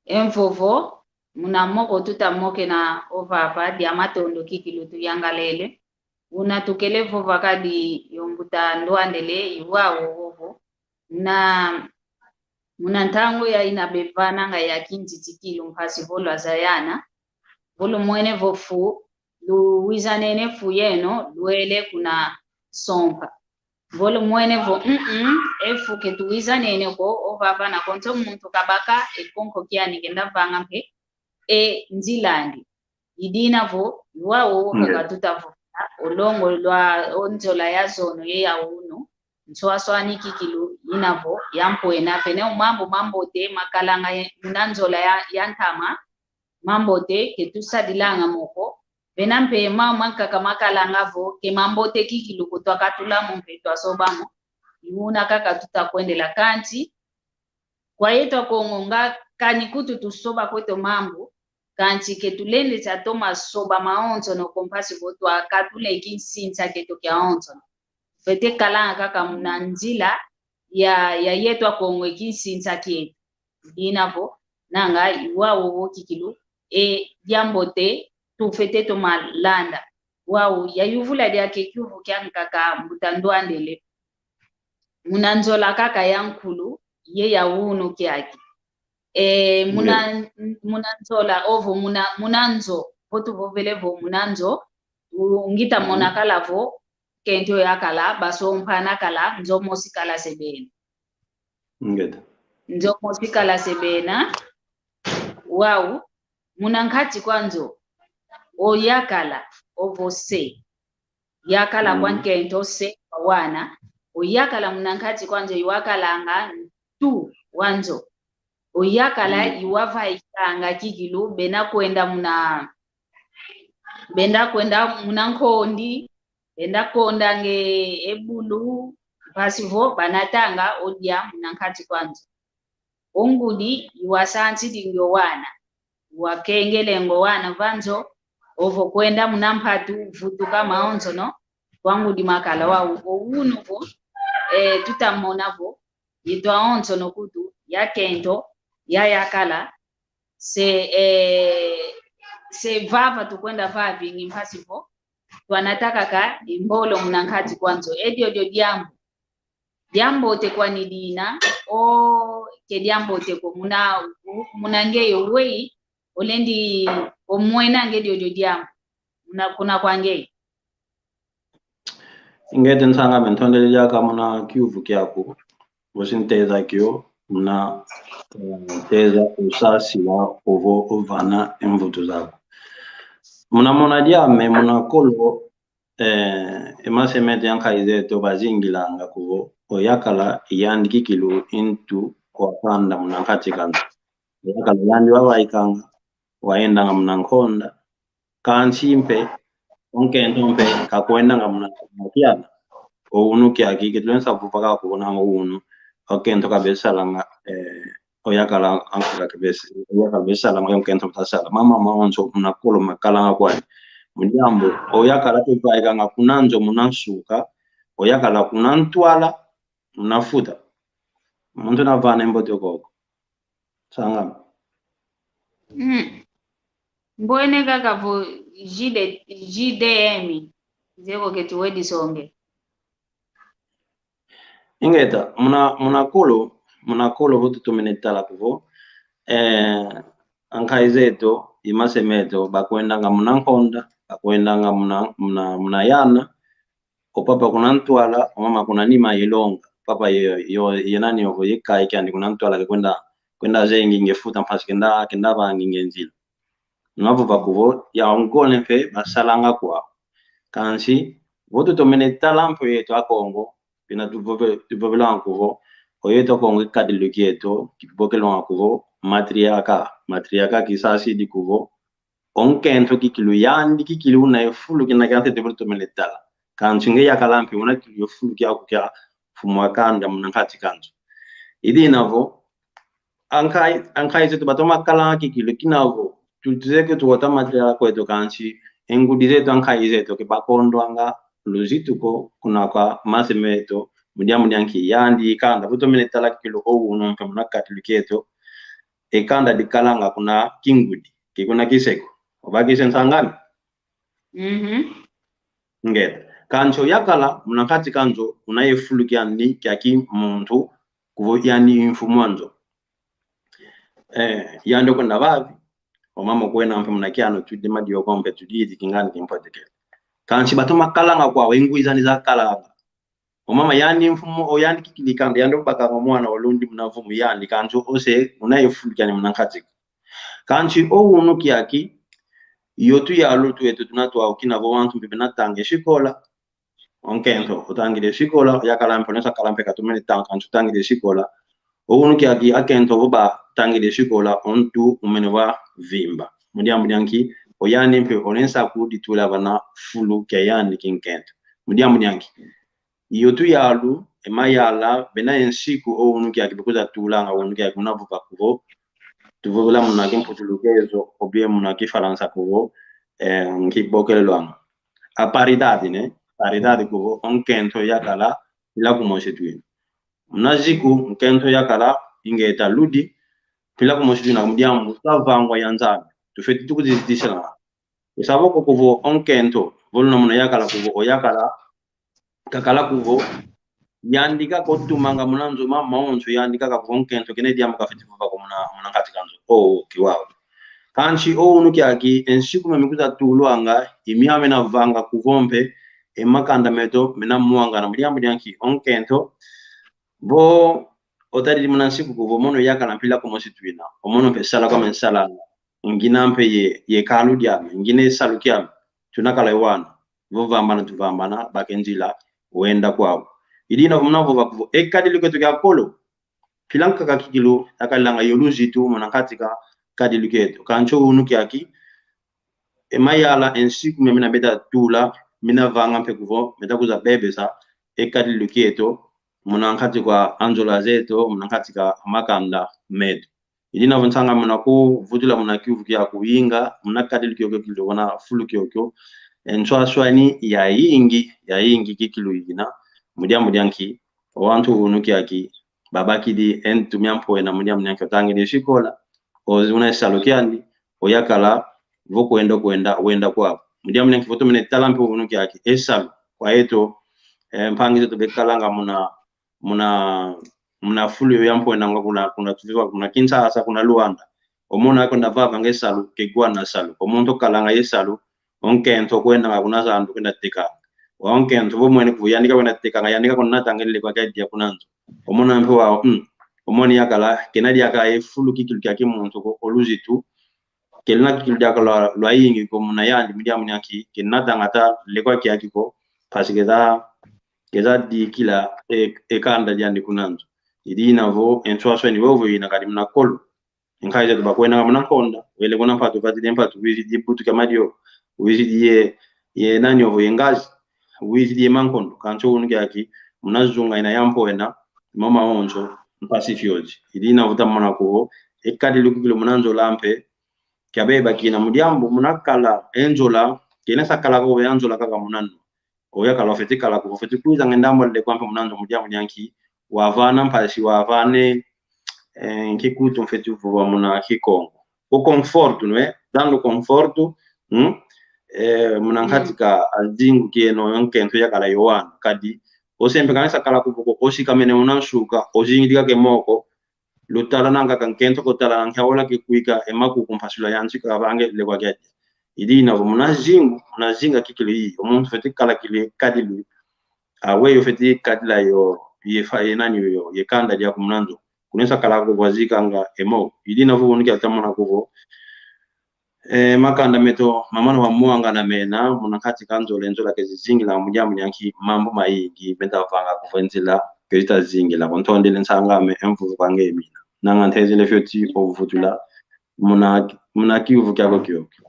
e mvovo, muna moko tuta mokena ovava, dia matondo kikilu tuyangalele. Una tukele vova kadi yo mbuta Ndwandele, i wau ovo. Muna, muna ntangu yayi ina bevananga ya kintitikilu mpasi vo lwazayana, vo lumwene vo fu, luwizanene fu yeno, lwele kuna sompa. Vo lumwene vo, mm, mm, e fu ke tuwizanene ko, ovava na konso muntu kabaka, e konko kiani kenda vanga mpe, e nzil'andi. I dina vo, i wau kaka tuta vovela, o longo lwa, o nzola ya zono ye ya unu, nswaswani kikilu, ina vo, ya mpwena, pene o mambu mambote, makalanga ye, muna nzola ya, ya ntama, mambote, ke tusadilanga mo ko, pena mpe ma, mankaka makalanga vo, ke mambote kikilu ko twakatula mo mpe twasoba mo, i una kaka tuta kwendela kansi, kwa yeto Akongo nga kani kutu tusoba kweto mambu, kansi ke tulendesa toma soba mawonsono ko mpasi vo twakatula e kinsinsa kieto kiawonsono. Fwete kalanga kaka muna nzila ya, ya yeto Akongo e kinsinsa kieto. Dina vo, nanga i wau ovo kikilu, e diambote tufwete toma landa. Wau, yayuvula diaka e kiuvu kiankaka mbuta Ndwandele. Muna nzola kaka ya nkulu, ye ya unu kiaki. E, muna, muna nzola, ovo muna, muna nzo, vo tuvovele vo muna nzo, u-, ngita mona kala vo, kento yakala, basompa nakala, nzo mosi kala se bena. Ngeta. Nzo mosi kala se bena, wau, muna nkati kwa nzo, o yakala, ovo se. Yakala kwa nkento se kwa wana, o yakala muna nkati kwa nzo, i wakalanga ntu wa nzo. O yakala i wavaikanga kikilu, bena kwenda muna, benda kwenda muna nkondi, benda kondanga e bulu, mpasi vo banatanga o dia muna nkati kwa nzo. O ngudi i wasansidingi o wana, i wakengelengi o wana va nzo, ovo kwenda muna mpatu, vutuka mawonsono, kwa ngudi makala wau. O unu vo, eh, tuta mona vo, yeto awonsono kutu, ya kento, ya yakala, se, eh, se vava tukwenda vavingi mpasi vo, twanata kaka e mbolo muna nkati kwa nzo. E diodio diambu. Diambote kwani dina, o ke diambote ko muna, muna ngeye weyi, olendi omwena nge diodio diambu. Muna kuna kwa ngeye. Ingeta nsang'ame, ntondele diaka muna kiuvu kiaku. Vosi nteza kio, muna, eh, nteza usasila ovo ovana e mvutu zaku. Muna mona diame, muna kolo, eh, e mase mete ya nkayi zeto bazingilanga kuvo, o yakala yandi kikilu i ntu wa kanda muna nkati ka nzo. O yakala yandi wavaikanga, wayendanga muna nkonda, kansi mpe, o nkento mpe, kakwendanga muna, muna kiana. O unu kiaki, ke tulenda vova kaka kuvo nanga o unu, o nkento kabesalanga, eh, o yakala ankaka kebes-, o yakala besalanga, o nkento mpe tasala. Mama mawonso muna kolo makalanga kwani. Mu diambu, o yakala tuvaikanga kuna nzo muna nsuka, o yakala kuna ntwala, muna futa. Muntu navana e mbote koko. Sangama. Mm. Mbwene kaka vo J D, J D M. Zeko keti wedi songe. Ingeta, muna, muna kolo, muna kolo vo tutomene tala kuvo, eh, ankai zeto, i mase meto, bakwendanga muna nkonda, bakwendanga muna, muna, muna yana, o papa kuna ntwala, o mama kuna nima ilonga, papa yo, yo, yo nani ovo, ye kai kiandi kuna ntwala, ke kwenda, kwenda zengi nge futa mpasi kenda, kenda vangi nge nzila. Navo bakuvo, ya ongole mpe, basalanga kwau. Kansi, vo tutomene tala mpe yeto Akongo, pina tuvove-, tuvovelanga kuvo, o yeto Akongo kikadilu kieto, kibokelwanga kuvo, matriarca, matriarca kisasidi kuvo, o nkento kikilu yandi kikilu una ye fulu kina kiantete vo tutomene tala. Kansi nge yakala mpe una kikilu ye fulu kiaku kia mfumu a kanda muna nkati ka nzo. I dina vo, ankai, ankai zeto batoma kala kikilu kina vo, tutuzeke tuwata matriarca kweto kansi, e ngudi zeto ankai zeto ke bakondwanga luzitu ko kuna kwa mase meto, mu diambu dia nki yandi kanda, vo tutomene tala kikilu o unu mpe muna kati lukieto, e kanda dikalanga kuna kingudi, ke kuna kiseko. Obakisi nsang'ani? Mhm. Ngeta. Kansi o yakala, muna nkati ka nzo, una ye fulu kiandi kia kimuntu, kuvo yandi i mfumu a nzo. Eh, yandi okwenda vavi, o mama okwenda mpe muna kiano, tudi madioko mpe tudi iti kingani kimpotekele. Kansi batoma kalanga kwau e ngudi zani zakalanga. O mama yandi mfumu, o yandi kikili kanda, yandi obakanga mwana wa lundi muna vumu yandi, kansi o se, una ye fulu kiandi muna nkati ka. Kansi o unu kiaki, yo tuyalu tweto tuna twau kina vo wantu mpe bena tanga e sikola. O nkento, otangidi e sikola, yakala mpe, onesa kala mpe katumene tanga, kansi otangidi e sikola. O unu kiaki, akento vo batangidi e sikola, o ntu umene wa vimba. Mu diambu dia nki, o yandi mpe, onesa kuditula vana fulu kia yandi kinkento. Mu diambu dia nki. Yo tuyalu, e mayala, bena e nsiku o unu kiaki bekuza tulanga, o unu kiaki una vova kuvo. Tuvovela muna kimputulukezo, ou bien muna kifalansa kuvo, eh, nkibokelelwanga. A paridade, né? Paridade kuvo, o nkento yakala, mpila kumosi twina. Muna ziku, nkento yakala, ingeta ludi, mpila kumosi twina, mu diambu, twa vangwa ya Nzambi. Tufeti tukuzitisila. Usavo ko kuvo o nkento, vo luna muna yakala kuvo, o yakala, kakala kuvo, yandi kaka otumanga muna nzo ma, mawonso yandi kaka kuvo o nkento, kena diambu kafeti vova ko muna, muna nkati ka nzo. Oh, okay, wow. Kansi o unu kiaki, e nsiku mia mikuza tulwanga, i miau mena vanga kuvo mpe, e makanda meto, mena mwangana, mu diambu dia nki, o nkento, vo, otadidi muna nsiku kuvo, mono yakala mpila kumosi twina, o mono mpe sala kwame nsalanga. Ngina mpe ye, ye kalu diame, ngina e salu kiame, tuna kala wana, vo vambana tuvambana, baka e nzila, wenda kwau. I dina vo muna vova kuvo, e kadilu keto kia kolo, mpila nkaka kikilu, yakalanga yo luzitu, muna nkati ka kadilu keto. Kansi o unu kiaki, e mayala, e nsiku mia mina beta tula, mina vanga mpe kuvo, beta kuza bebesa, e kadilu keto, muna nkati kwa anzola zeto, muna nkati ka makanda meto. I dina vo nsanga muna kuvutula muna kiuvu kia kuyinga, muna kadilu kiokio kikilu, muna fulu kiokio, e nswaswani yayingi, yayingi kikilu yina, mu diambu dia nki, o wantu unu kiaki, babakidi e ntu mia mpwena, mu diambu dia nki otangidi e sikola, o una e salu kiandi, o yakala, vo kwenda kwenda, wenda kwau. Mu diambu dia nki vo tumene tala mpe unu kiaki, e salu, kwa eto, eh, mpangi zeto bekalanga muna, muna, muna fulu yo ya mpwena nga kuna, kuna tuviva, kuna Kinshasa, kuna Luanda. O mono akwenda vavanga e salu, ke gwana salu. O muntu okalanga ye salu, o nkento kwendanga kuna zandu kwenda tekanga. Wa o nkento vo mwene kuvo yandi ka kwenda tekanga, yandi ka kuna tangidi lekwa kia dia kuna nzo. O mono mpe wau, mm, o mono yakala, kena diaka e fulu kikilu kia kimuntu ko, o luzitu, kena kikilu diaka lwa, lwayingi ko muna yandi, mu diambu dia nki, kena tangata lekwa kiaki ko, mpasi keza, keza dikila e, e kanda diandi kuna nzo. I dina vo, e nswaswani wowo yina kadi muna kolo. Nkai zeto bakwendanga muna nkonda, wele kuna mpatu, vatidi mpatu, wizidi butu kia madio, wizidi ye, ye nani ovo ye ngazi, wizidi ye mankondo, kansi o unu kiaki, muna zunga ina ya mpwena, mama onso, mpasi fioti. I dina vo tamona kuvo, e kadilu kikilu muna nzola mpe, kia beba kina mu diambu, muna kala, e nzola, kena sa kala ko ya nzola kaka muna nzo. O yakala ofeti kala kuvo, ofeti kwiza nge ndambu ale kwampe muna nzo mu diambu dia nki, wavana mpasi, wavana, eh, nki kutu mfeti vova muna Kikongo. O conforto, não é? Dando conforto, hum? Eh, muna nkati ka azingu kieno, yo nkento yakala yowana, kadi, Ose mpe kanisa kala kuvo ko, osikamene muna nsuka, ozingidi kaka e moko, lutala nanga ka nkento ko tala nanga kia ola ke kwika e makuku mpasula yansi kavange lekwa kiadi. Idi ina vo muna zingu, muna zinga kikilu i, o muntu fwete kala kile kadilu. Aweyi ofwete kadila yo, ye fa, ye nani yo, ye kanda diaku muna nzo. Kunesa kala ko vwazikanga e moko. Idi ina vo unu kia tamona kuvo. E, makanda meto, mamana wa mwanga na mena, muna kati ka nzole nzola ke zizingila mu diambu dia nki mambu mayingi, meta vanga kuvo e nzila, ke zita zingila, ko ntondele nsang'ame, e mvuvu kwa nge mina. Nanga ntezele fioti ovutula, muna, muna kiuvu kiako kiokio.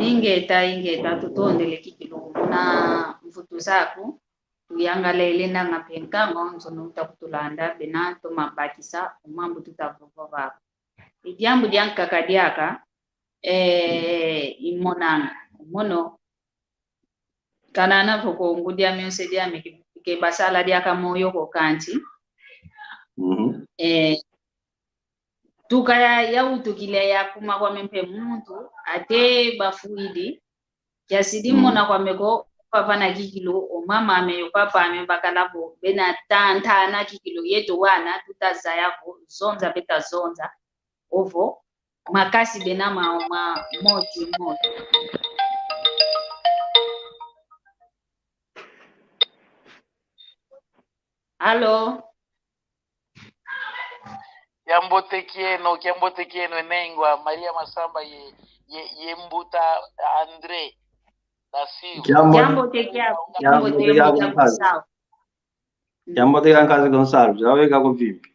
Ingeta, ingeta, tutondele kikilu, muna mvutu zaku, tuyangalele nanga mpe nkangu, nzono uta kutulanda, bena toma bakisa, o mambu tuta vova vava. I diambu diankaka diaka, eh, i monanga. Mono, kanana vo ko ngudi ame ose diame ke, ke basala diaka moyo ko kansi. Mhm. Eh, tuka ya, yawutukile yakuma kwame mpe muntu, ate bafwidi, kiasidi mona kwame ko, papa na kikilu, o mama ame, o papa ame, bakala vo, bena tantana kikilu, yeto wana, tuta zaya vo, zonza, beta zonza, ovo, makasi bena ma, ma, moti, moti. Alo? Kiambote kieno, kiambote kieno, e nengwa, Maria Masamba ye, ye, ye mbuta André da Silva. Kiambo-, kiambote kiaku, kiambote kiaku, kiambote kiaku, Gonçalves. Kiambote kiaku, nkazi Gonçalves, awe ka kuvimpi.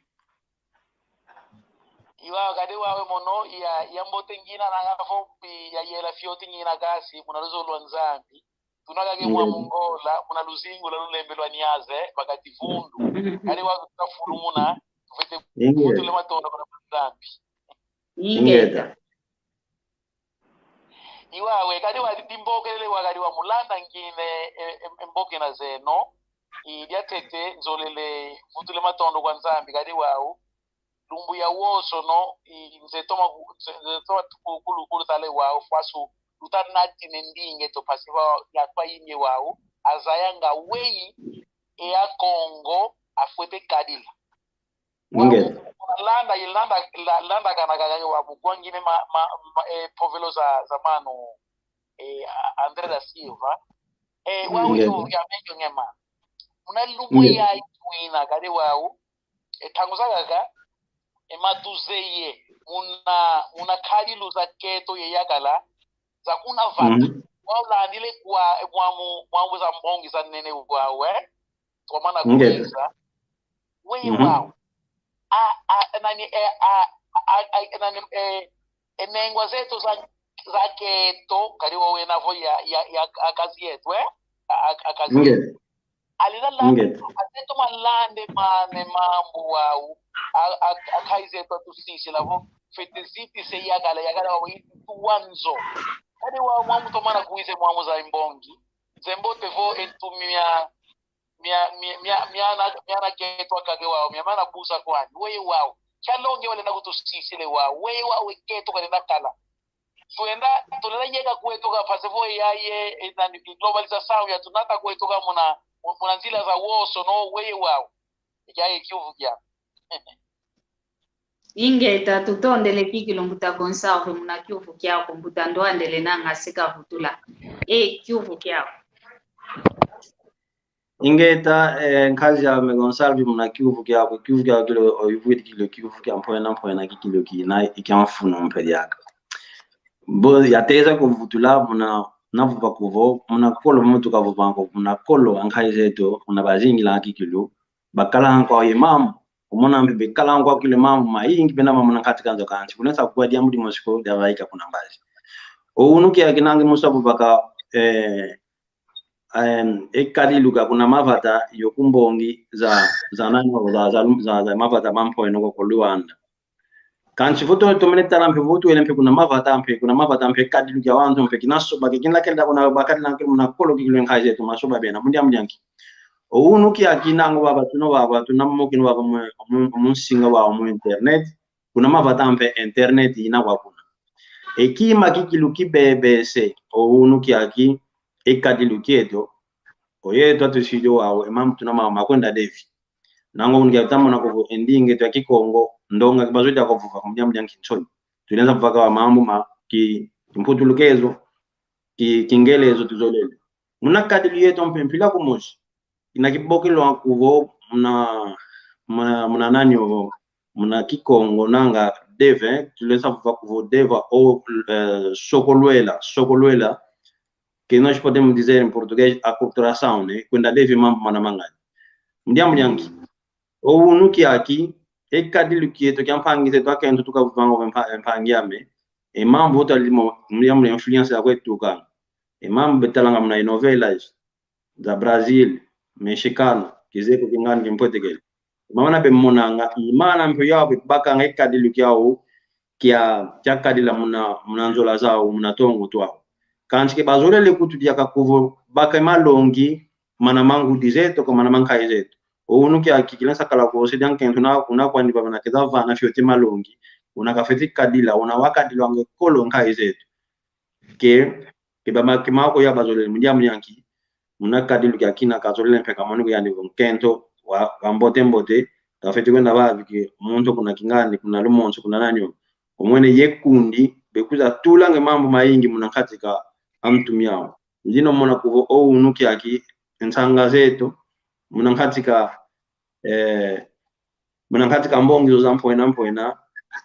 Iwa, kadi wawe mono, ya, yambote ngina nanga vo, ya yela fioti ngina kasi, muna luzolo lwa Nzambi. Tuna kake mwa mu Ngola, muna luzingu lwa lulembe lwa Niasa, bakati vundu. Kadi wa tutafulumuna, tufwete vutula matondo kuna Nzambi. Ingeta. Iwawe, kadi wa dimbokelele wa kadi wa mulanda ngine, e, e, e mbokena zeno. I diatete, nzolele, vutule matondo kwa Nzambi, kadi wau. Lumbu ya wosono, i, nze toma ku-, nze, nze toma ku-, kulu, kulu tale wau, fwasu, luta nati ne ndinge to pasiva ya twa inge wau, azayanga weyi, e Akongo, afwete kadila. Wau, landa, i landa, la-, landa kana kaka wau, kwangine ma, ma, ma, e, povelo za, za mano, e, a-, André da Silva, e, wau, yu, ya mejo ngema. Muna lumbu ya ituina, kadi wau, e ntangu zakaka, e matuzeye, muna, muna kadilu za keto ye yakala, za kuna vata. Wau landile kwa, e mwamu, mwamu za mbongi za nene wau, eh? Twamana kuiza. Weye wau. A, a, nani, e, a, a, a, nani, e, e nengwa zeto za, za keto, kadi wau wena vo ya, ya, ya, a kazi yeto, eh? A, a, a kazi yeto. Alila la, azeto malande mane mambu wau, a, a, a kazi yeto atusisila vo, fwete zitisa e yakala, yakala wau ituwa nzo. Kadi wau mwamu tomana kuiza mwamu za mbongi, nze mbote vo e ntu mia, mia, mia, mia, miana, miana keto akake wau, mia mana busa kwani, weye wau. Kia longe walenda kutusisila wau, weye wau e keto kalenda kala. Twenda, tulela yeka kweto ka pase vo yaye, e, nani, globalização yatunata kweto ka muna, muna nzila za wosono, weye wau. Yaye kiuvu kia. Ingeta, tutondele kikilu mbuta Gonçalves muna kiuvu kiaku, mbuta ndwandele nanga sika vutula. E, kiuvu kiaku. Ingeta, eh, nkazi ame Gonçalves muna kiuvu kiaku, kiuvu kiaku kilo, o, ivwidi kilo, kiuvu kia mpwena, mpwena, kikilu kina, i kia mfunu mpe diaka. Bo, yateza kuvutula, muna, navova kuvo, muna kolo muntu kavovanga ko, muna kolo, a nkazi zeto, muna bazingila kikilu, bakala nkwa ye mambu, omona mpe bekala nkwa kile mambu mayingi, bena mambu na nkati ka nzo kansi, kunesa kuwa diambu dimosi ko, diavaika kuna mbazi. O unu kia kinangi musa bubaka, eh, em, e kadilu ka kuna mavata yo ku mbongi za, za nani, za, za, za, za mavata ma mpwena ko ku Luanda. Kansi vo to, tomene tala mpe vo tuwele mpe kuna mavata mpe, kuna mavata mpe kadilu kia wantu mpe kina soba ke kina kenda kuna bakadila nkele muna kolo kikilu nkazi zeto masoba bena, mu diambu dia nki. O unu kia kinango baba tuna baba, tuna mokino baba mu, mu, mu nsinga wa mu internet, kuna mavata mpe internet ina kwa kuna. E kima kikilu kibebese, o unu kiaki, e kadilu kieto, Oyeto atusidio wau, e mambu tuna mau makwenda devi. Nangu unu kia tamona kuvo e ndinga eto ya Kikongo, ndonga kibazwe dia kuvuva, mu diambu dia nki nsoni. Tulenza vaka wa mambu ma ki, kimputulukezo, ki, kingelezo tuzolele. Muna kadilu yeto mpe mpila kumosi. Ina kibokelo kuvo muna, muna, muna nani ovo, muna Kikongo nanga deve, tulenza vava kuvo deva o, eh, sokolwela, sokolwela, que nós podemos dizer em português aculturação, né? Kwenda devi mambu mana mangani. Mu diambu dia nki. O unu kiaki, e kadilu kieto kia mpangi zeto akento tukavanga mpa-, mpangi ame. E mambu ota limo, mu diambu dia influência ya kwetu tukanga. E mambu betalanga muna e novelas za Brazil, mexicano, kizeko kingani kimpwetekele. Mamana bemonanga, i mana mpe yau bebakanga e kadilu kiau, kia, kia kadila muna, muna nzola zau, muna tongo twau. Kansi ke bazolele kutu diaka kuvo baka malongi, mana ma ngudi zeto, ko mana ma nkayi zeto. O unu kiaki kilenza kala kose dia nkento una, una kwandi bamana keza vana fioti malongi, una kafeti kadila, una wakadilwanga e kolo nkayi zeto. Ke, ke bama, ke mako ya bazolele, mu diambu dia nki, muna kadilu kiakina kazolele mpe kamoni ko yandi vo nkento wa, wa mbote mbote, kafeti kwenda vavi ke muntu kuna kingandi, kuna lumonso, kuna nani o. Omwene ye kundi, bekwiza tulanga e mambu mayingi muna nkati ka antu miau. Ndino mona kuvo o unu kiaki, e nsanga zeto, muna nkati ka, eh, muna nkati ka mbongi zo za mpwena mpwena,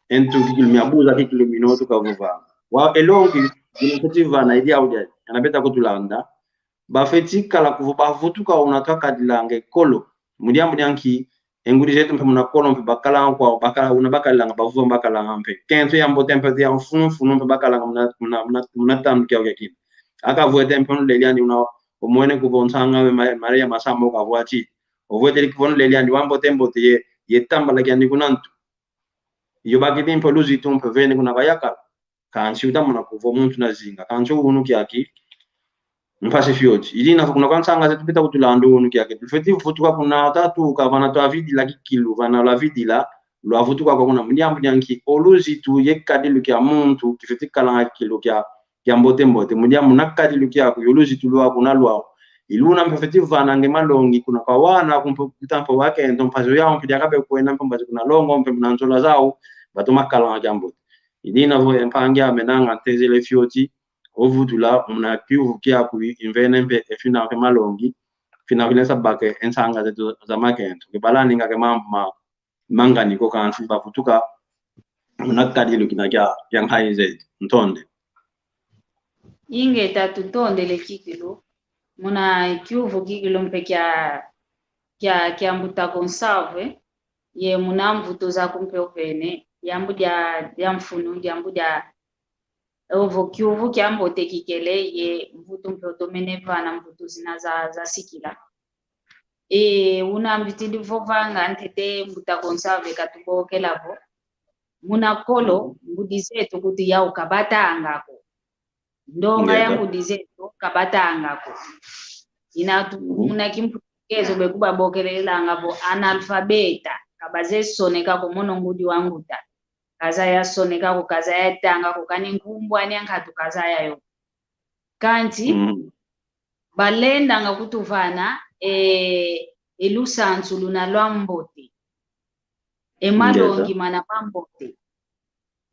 e ntu kikilu miabuza kikilu mino tukavova. Wa elongi, dina feti vana idi audi, ana beta kutulanda. Bafeti kala kuvo bavutuka una twakadilanga e kolo. Mu diambu dia nki, e ngudi zeto mpe muna kolo mpe bakalanga kwau, bakala, una bakalanga, bavova bakalanga mpe. Kento ya mbote mpe ya mfunu mfunu mpe bakalanga muna, muna, muna, muna tandu kiau kiakina. Akavwete mpe nleli andi una, omwene kuvo nsanga ame Ma-, Maria Masamba ukavwati. Ovwetele kuvo nleli andi wa mbote mbote ye, ye tambala kiandi kuna ntu. Yo bakidi mpe luzitu mpe vene kuna kayakala. Kansi utamona kuvo muntu na zinga. Kansi o unu kiaki, mpasi fioti. Idina vo kuna kwa nsanga zeto beta kutulanda o unu kiaki. Tufeti vutuka kuna tatu kavana twavidila kikilu, vana lwavidila, lwavutuka kwa kuna mu diambu dia nki o luzitu ye kadilu kia muntu, kifeti kalanga kikilu kia, kia mbote mbote. Mu diambu na kadilu kiaku, yo luzitu lwaku na lwau. I luna mpe feti vananga e malongi kuna kwa wana, kumpe kuta mpe wakento, mpasi yau mpe diaka bekwenda mpe mpasi kuna longo, mpe muna nzola zau, batoma kalanga kia mbote. Idina vo e mpangi ame nanga ntezele fioti, ovutula, muna kiuvu kiaku i mvene mpe e fina ke malongi, fina kile sa baka e nsanga zeto za makento. Ke balaninga ke mambu ma, mangani ko kansi bavutuka, muna kadilu kina kia, kia nkayi zeto. Ntonde. Ingeta tutondele kikilu, muna kiuvu kikilu mpe kia, kia, kia mbuta Gonçalves, ye muna mvutu zaku mpe ovene, diambu dia, dia mfunu, diambu dia, ovo kiuvu kia mbote kikele, ye mvutu mpe otomene vana mvutu zina za, zasikila. E, una mbitidi vovanga ntete mbuta Gonçalves katubokela vo. Muna kolo, ngudi zeto kuti yau kabatanga ko. Ndonga ya ngudi zeto kabatanga ko. Ina tu, muna kimputukezo bekubabokelelanga vo analfabeta, kabaze soneka ko mono ngudi wa mbuta. Kazaya soneka ko, kazaya tanga ko, kani nkumbu ani ankatu kazaya yo. Kansi, balendanga kutuvana, e, e lusansu luna lwa mbote. E malongi mana mambote.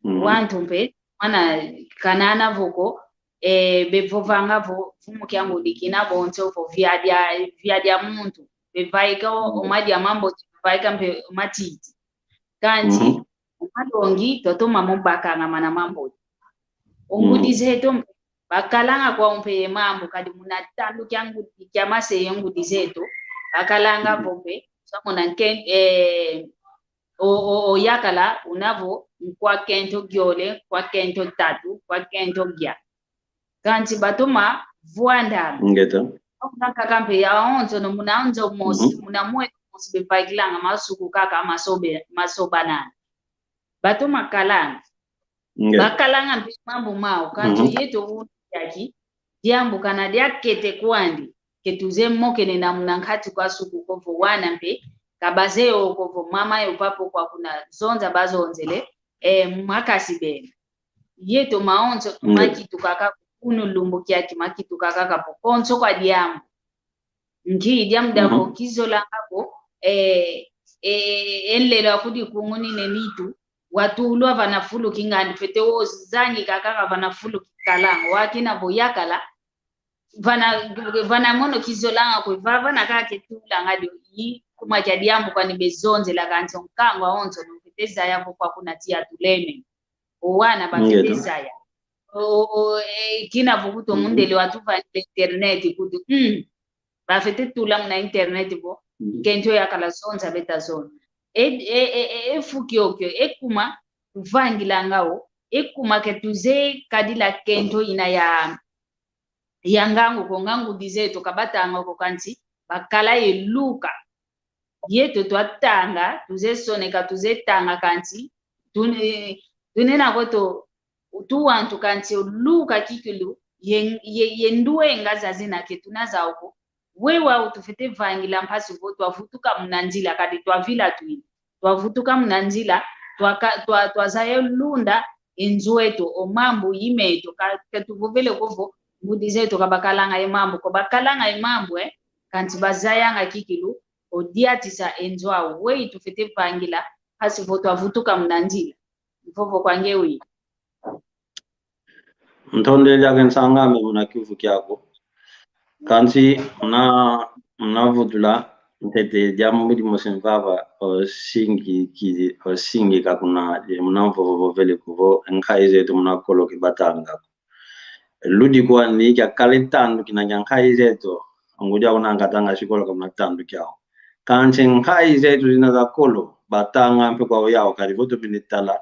Wantu mpe, mana kanana vo ko, e, bevovanga vo, vumu kia ngudi kina bonso vo, viadia, viadia muntu. Bevaika o, o madia mambote, bevaika mpe o matiti. Kansi, o malongi, twatoma mo bakanga mana mambote. O ngudi zeto mpe, bakalanga kwau mpe ye mambu, kadi muna tandu kia ngudi, kia mase ye ngudi zeto, bakalanga vo mpe, samona nke, eh, o, o, o yakala, una vo, nkwa kento giole, nkwa kento tatu, nkwa kento gia. Kansi batoma vwandanga. Ingeta. Kuna kaka mpe yawonso no muna onzo mosi, muna mwe mosi bevaikilanga masuku kaka masobe, masobanana. Batoma kalanga. Bakalanga mpe mambu mau, kansi yeto unu kiaki, diambu kana diakete kwandi, ke tuzeye mokene na muna nkati kwa suku ko vo wana mpe, ka bazeye o ko vo mama yo papa o kwa kuna zonza bazonzele, e, makasi bena. Yeto mawonso, makituka kaka, unu lumbu kiaki makituka kaka vo konso kwa diambu. Nki diambu diako kizolanga ko, eh, eh, eh, e nlelo akudi kungunine nitu, watulwa vana fulu kingandi fete wo zangi kaka vana fulu kikalanga, wakina vo yakala, vana, vana mono kizolanga ko, va, vana kake tulanga dio, i kuma kia diambu kwani bezonzela kansi o nkangu awonso no fete zaya vo kwa kuna tia tuleme. O wana bafete zaya. O, o, e, kina vo kutu mundele watuvangila internet kutu. Mm. Bafete tula muna internet vo. Nkento yakala zonza beta zonza. E, e, e, e, e fu kiokio, e kuma tuvangilanga o, e kuma ke tuzeye kadila kento ina ya, ya ngangu ko, ngangu ngudi zeto kabatanga ko kansi, bakala ye luka. Yeto twatanga, tuzeye soneka, tuzeye tanga kansi, tun-, eh, tunena ko to, tu wantu kansi oluka kikilu, ye, ye, ye nduenga zazina ke tuna zau ko. Wewa utufete vangila mpasi vo twavutuka muna nzila, kadi twavila twini. Twavutuka muna nzila, twaka-, twa-, twazaya lunda e nzo eto, o mambu i meto, ka, ka tuvovele ko vo, ngudi zeto kabakalanga e mambu, ko bakalanga e mambu, eh, kansi bazayanga kikilu, o diatisa e nzo au, weyi tufete vangila, mpasi vo twavutuka muna nzila. Mvovo kwa nge wi. Ntondele ake nsang'ame muna kiuvu kiaku. Kansi muna, muna vutula ntete diambu dimosi mvava, o singi ki, o singi ka kuna, e, muna mvovo vovele ko vo, nkayi zeto muna kolo ke batanga ko. Ludi kwani kiakala e tandu kina kia nkayi zeto, ngudi au kuna katanga sikolo ka muna tandu kiau. Kansi nkayi zeto zina za kolo, batanga mpe kwau yau, kadi vo tomene tala,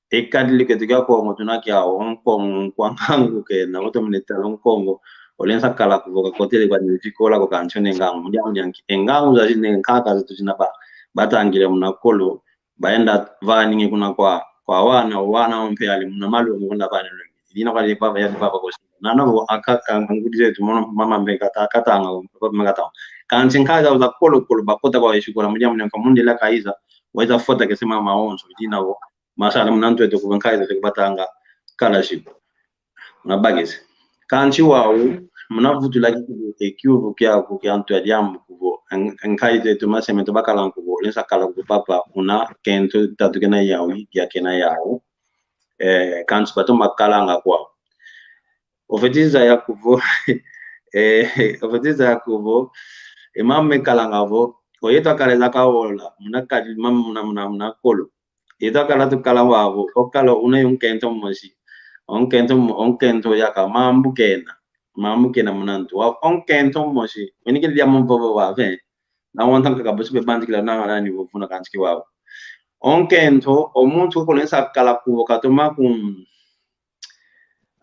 e kadilu keto kia Kongo tuna kiau, o Nkongo, nkwa ngangu kena, vo tomene tala o Nkongo, olensa kala kuvo kakotele kwani sikola ko kansi one ngangu, mu diambu dia nki, e ngangu zazina e nkaka zeto zina ba, batangile muna kolo, baenda vaninge kuna kwa, kwa wana, wana ompe ali muna malu, muna vani. Dina kwa lipa, ya lipa kwa kosi. Nana vo aka, a, ngudi zeto mono mama mbe kata, katanga, papa mbe katanga. Kansi nkayi za kolo kolo bakota kwa sikola, mu diambu dia nki mundele kaiza, weza fota kese mama onso, dina vo masala muna ntu eto kuva nkayi zeto ke batanga kala siku. Muna bakese. Kansi wau, muna vutula kikilu e kiuvu kiaku kia ntu a diambu kuvo, en-, nkayi zeto mase meto bakala kuvo, lensa kala kuvo papa, una kento tatu kena yau, ya kena yau. Eh, kansi bato makalanga kwau. Ofeti zaya kuvo, eh, ofeti zaya kuvo, e mama mekalanga vo, oyeto akala eza kaola, muna kadi mama muna, muna, muna kolo. Yeto akala tukala wau, okala una yo nkento mosi. O nkento mo-, o nkento yaka mambu kena. Mambu kena muna ntu. Wau, o nkento mosi. Weni kele dia mvovo wave. Na wanta nkaka bosi be bandikila na, na ni vovuna kansi ki wau. O nkento, o muntu kulensa kala kuvo katoma kun-,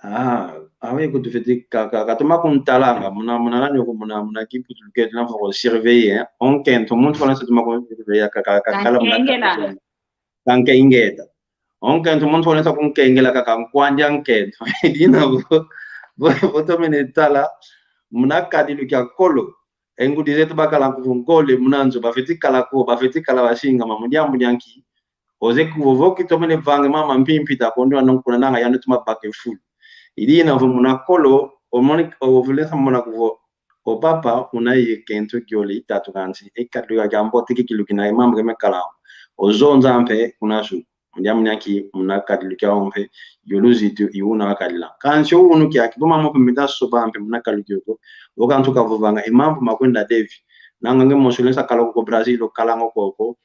ah, awe kutufeti ka, ka, katoma kuntalanga, muna, muna nani ko muna, muna kiputulu keto na foko surveiller, eh. O nkento, muntu kulensa toma kun surveiller, ka, ka, ka, kala muna kankengela. Kankengeta. O nkento muntu wole sa kunkengela kaka nkwandi a nkento. Dina vo, vo, vo tomene tala, muna kadilu kia kolo. E ngudi zeto bakala kuvo nkole, muna nzo, bafeti kala ko, bafeti kala basingama, mu diambu dia nki. Oze kuvo vo ki tomene vanga e mama mpimpi ta kondo ano nkuna nanga yano tuma baka e fulu. I dina vo muna kolo, o moni, o vule sa mona kuvo, o papa, una ye kento kiole i tatu kansi, e kadilu kia mbote kikilu kina e mama ke mekala. Ozonza mpe, una su. Mu diambu dia nki, muna kadilu kiau mpe, yo luzitu, i una wakadila. Kansi o unu kiaki, bo mama mpe mita soba mpe, muna kadilu kioko. O kansi kavovanga, e mambu makwenda devi. Nanga nge mosi olensa kala ko Brazil, okalanga koko.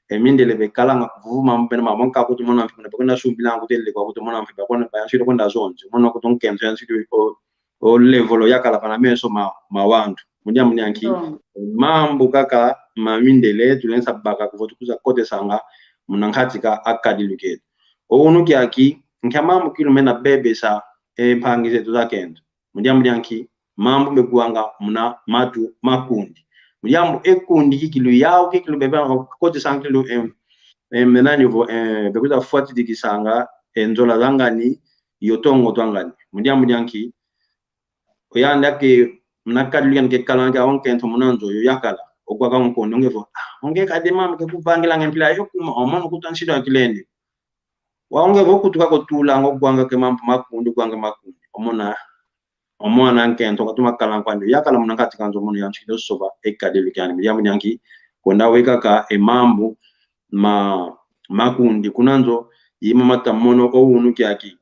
E mindele bekalanga kuvuvu mambu bena mama, nka kutu mona mpe, muna bakwenda sumbilanga kutele kwa kutu mona mpe, bakwenda, bayansile kwenda zonzi. Mona kutu nkento, yansile o, o level yakala vana meso ma, ma wantu. Mu diambu dia nki? Mambu kaka ma mindele tulensa baka kuvo tukuza kotesanga muna nkati ka a kadilu keto. O unu kiaki, nkia mambu kilu mena bebesa e mpangi zeto za kento. Mu diambu dia nki? Mambu mekuanga muna matu ma kundi. Mu diambu e kundi kikilu yau kikilu bebe kotesanga kilu em, em, mena nivo, em, bekuza fwatidikisanga e nzola za ngani, yo tongo twa ngani. Mu diambu dia nki? Oyandi ake muna kadilu kiani kekalanga kia o nkento muna nzo yo yakala. Okwaka o nkondo nge vo, ah, o nge kadi mama ke kuvangilanga e mpila yo kuma, o mono kutu a nsido a kilende. Wau nge vo kutuka kotulanga o kwanga ke mambu ma kundi, kwanga ma kundi. O mona. o mwana nkento katoma kala nkwandi, yakala muna nkati kanzo mono yantikidi osoba e kadilu kiandi. Mu diambu dia nki? Kwenda wekaka e mambu ma, ma kundi. Kuna nzo, i mama ta mono o unu kiaki.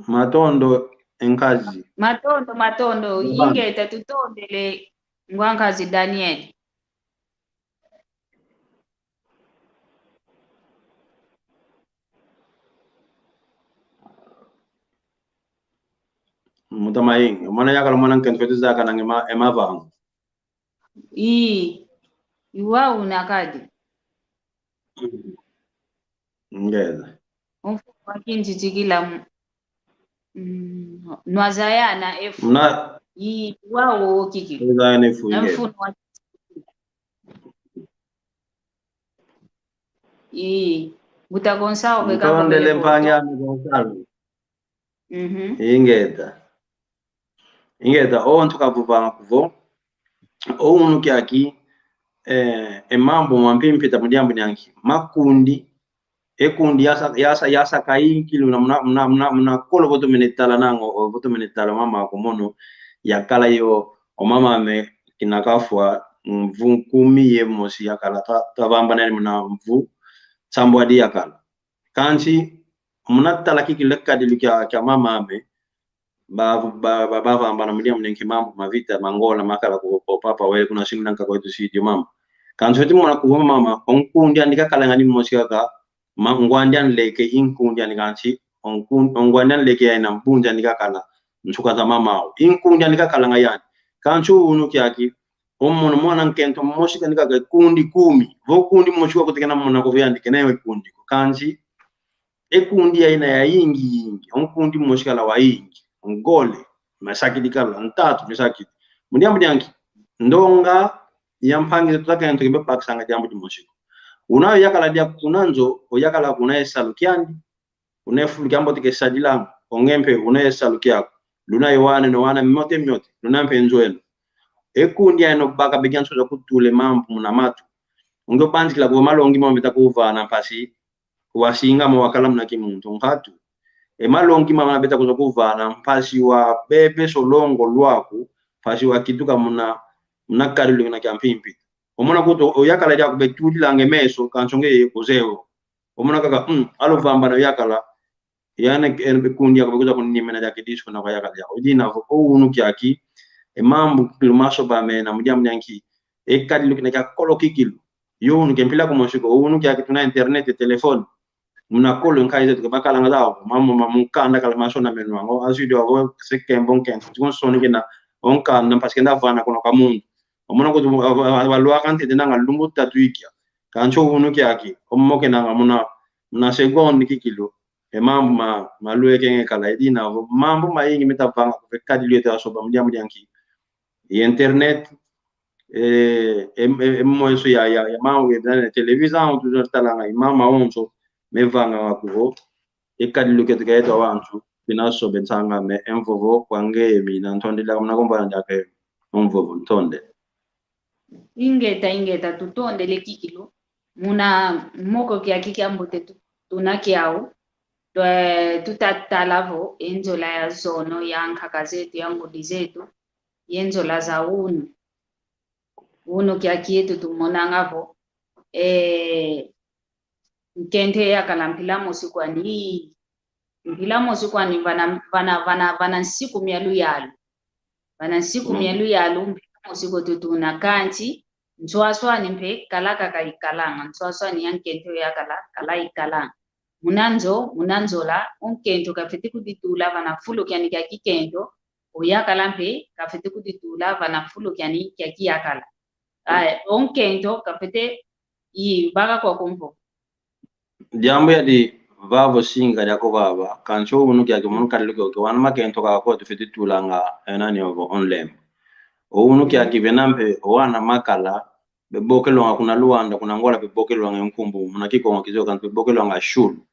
Matondo, e nkazi. Matondo, matondo. Mama. Ingeta, tutondele ngwa nkazi Daniel. Mbuta Mayingi, mwana yakala mwana nkento fwete zaya kana nge ma, e mavanga. Ii, i wau una kadi. Ngeza. O mfunu wa kintitikila mu-, mm, nwa zaya na e fu. Na. Ii, wau o kiki. Zaya na e fu, na ngeza. Mfunu wa Ii, mbuta Gonçalo, veka. Ntondele mpangi ami Gonçalo. Mhm. Ingeta. Ingeta, o ntu kavovanga kuvo. O unu kiaki, eh, e mambu mampimpita mu diambu dia nki. Ma kundi, e kundi yasa, yasa, yasaka inkilu na muna, muna, muna, muna kolo vo tomene tala nango, o vo tomene tala mama ko mono, yakala yo, o mama ame kina kafwa, mvu nkumi ye mosi yakala, ta, tavambanani muna mvu nsambwadi yakala. Kansi, muna tala kiki le kadilu kia, kia mama ame, ba, ba, ba, bavambana mu diambu dia nki mambu ma vita, ma Angola, makala ku, ku papa wele kuna singi na nkaka wetu si dio mama. Kansi fwete mona kuvo mama, o nkundi andi kakalanga ni mosi kaka, ma ngwandi anleke i nkundi andi kansi, o nkun-, o ngwandi anleke ya ina mbunzi andi kakala, nsuka za mama au. I nkundi andi kakalanga yani. Kansi o unu kiaki, o mono mwana nkento mosi kani kaka kundi kumi. Vo kundi mosi wa kutekena mona ko vo yandi kena yo kundi ko. Kansi, e kundi ya ina ya yingi yingi. O nkundi mosi kala wa yingi. Ngole, masakidi kala, ntatu, misakidi. Mu diambu dia nki, ndonga ya mpangi zetu za kento kimbe bakisanga diambu dimosi ko. Una yakala dia kuna nzo, o yakala kuna e salu kiandi. Una e fulu kiambote kesadilanga, o nge mpe una e salu kiaku. Luna e wana eno wana miote miote, luna mpe nzo eno. E kundi eno baka begia nsuza kutula e mambu muna matu. O nge obanzikila kuvo malongi mama beta kuvana mpasi wasingama wakala muna kimuntu, nkatu. E malongi mama beta kuza kuvana mpasi wabebe solongo lwaku, mpasi wakituka muna, muna kadilu kina kia mpimpi. O mona kutu, o yakala diaku betudilanga e meso, kansi o nge ye kuzewo. O mona kaka, mm, aluvambana o yakala, yani, e, e kundi aku bekuza kunimena diaki disu kuna kwa yakala diaku. I dina vo, o unu kiaki, e mambu kikilu masoba mena, mu diambu dia nki, e kadilu kina kia kolo kikilu. Yo unu ke mpila kumosi ko, o unu kiaki tuna internet, e telefone. Muna kolo nkazi zetu ke bakalanga zau, mamu, mamu nkanda kala masona menu wango, azidio avo, se kembo nkento, tiko nsoni kina, o nkanda, mpasi kenda vana kuna kwa mundu. O mona kutu, a, a, a, balwaka ntete nanga lumbu tatu ikia. Kansi o unu kiaki, o moke nanga muna, muna segonde kikilu. E mambu ma, malweke nge kala i dina vo. Mambu mayingi meta vanga kuve kadilu yetu asoba, mu diambu dia nki. I internet, e, e, e, e moeso ya, ya, ya mambu ye dane televisão, tu talanga, i mambu mawonso, mevanga wa kuvo. E kadilu ketu ketu awantu, bina sobe nsanga me, e mvovo, kwa nge mi, na ntonde la, muna kumbana diake, e mvovo, ntonde. Ingeta, ingeta, tutondele kikilu. Muna moko kiaki kiambote tu-, tuna kiau. Twe-, tutatala vo, e nzola ya zono, ya nkaka zetu, ya ngudi zetu, ye nzola za unu. Unu kiaki yetu tumonanga vo, e, nkento yakala mpila mosi kwani, mpila mosi kwani vana, vana, vana, vana nsiku mia luyalu. Vana nsiku mia luyalu, mpila mosi ko tutuna kansi, nswaswani mpe kala kaka ikalanga, nswaswani ya nkento yakala, kala ikalanga. Muna nzo, muna nzola, o nkento kafwete kuditula vana fulu kiani kia kikento, o yakala mpe kafwete kuditula vana fulu kiani kia kiyakala. Aya, o nkento kafwete i baka kwa kumvo. Diambu yadi vava singa diako vava, kansi o unu kiaki munu kadilu kio ke wana makento kaka ko tufwete tulanga, e, nani ovo online. O unu kiaki vena mpe, o wana makala, bebokelwanga kuna Luanda, kuna Angola, bebokelwanga nkumbu, muna Kikongo kizunga, bebokelwanga shulu.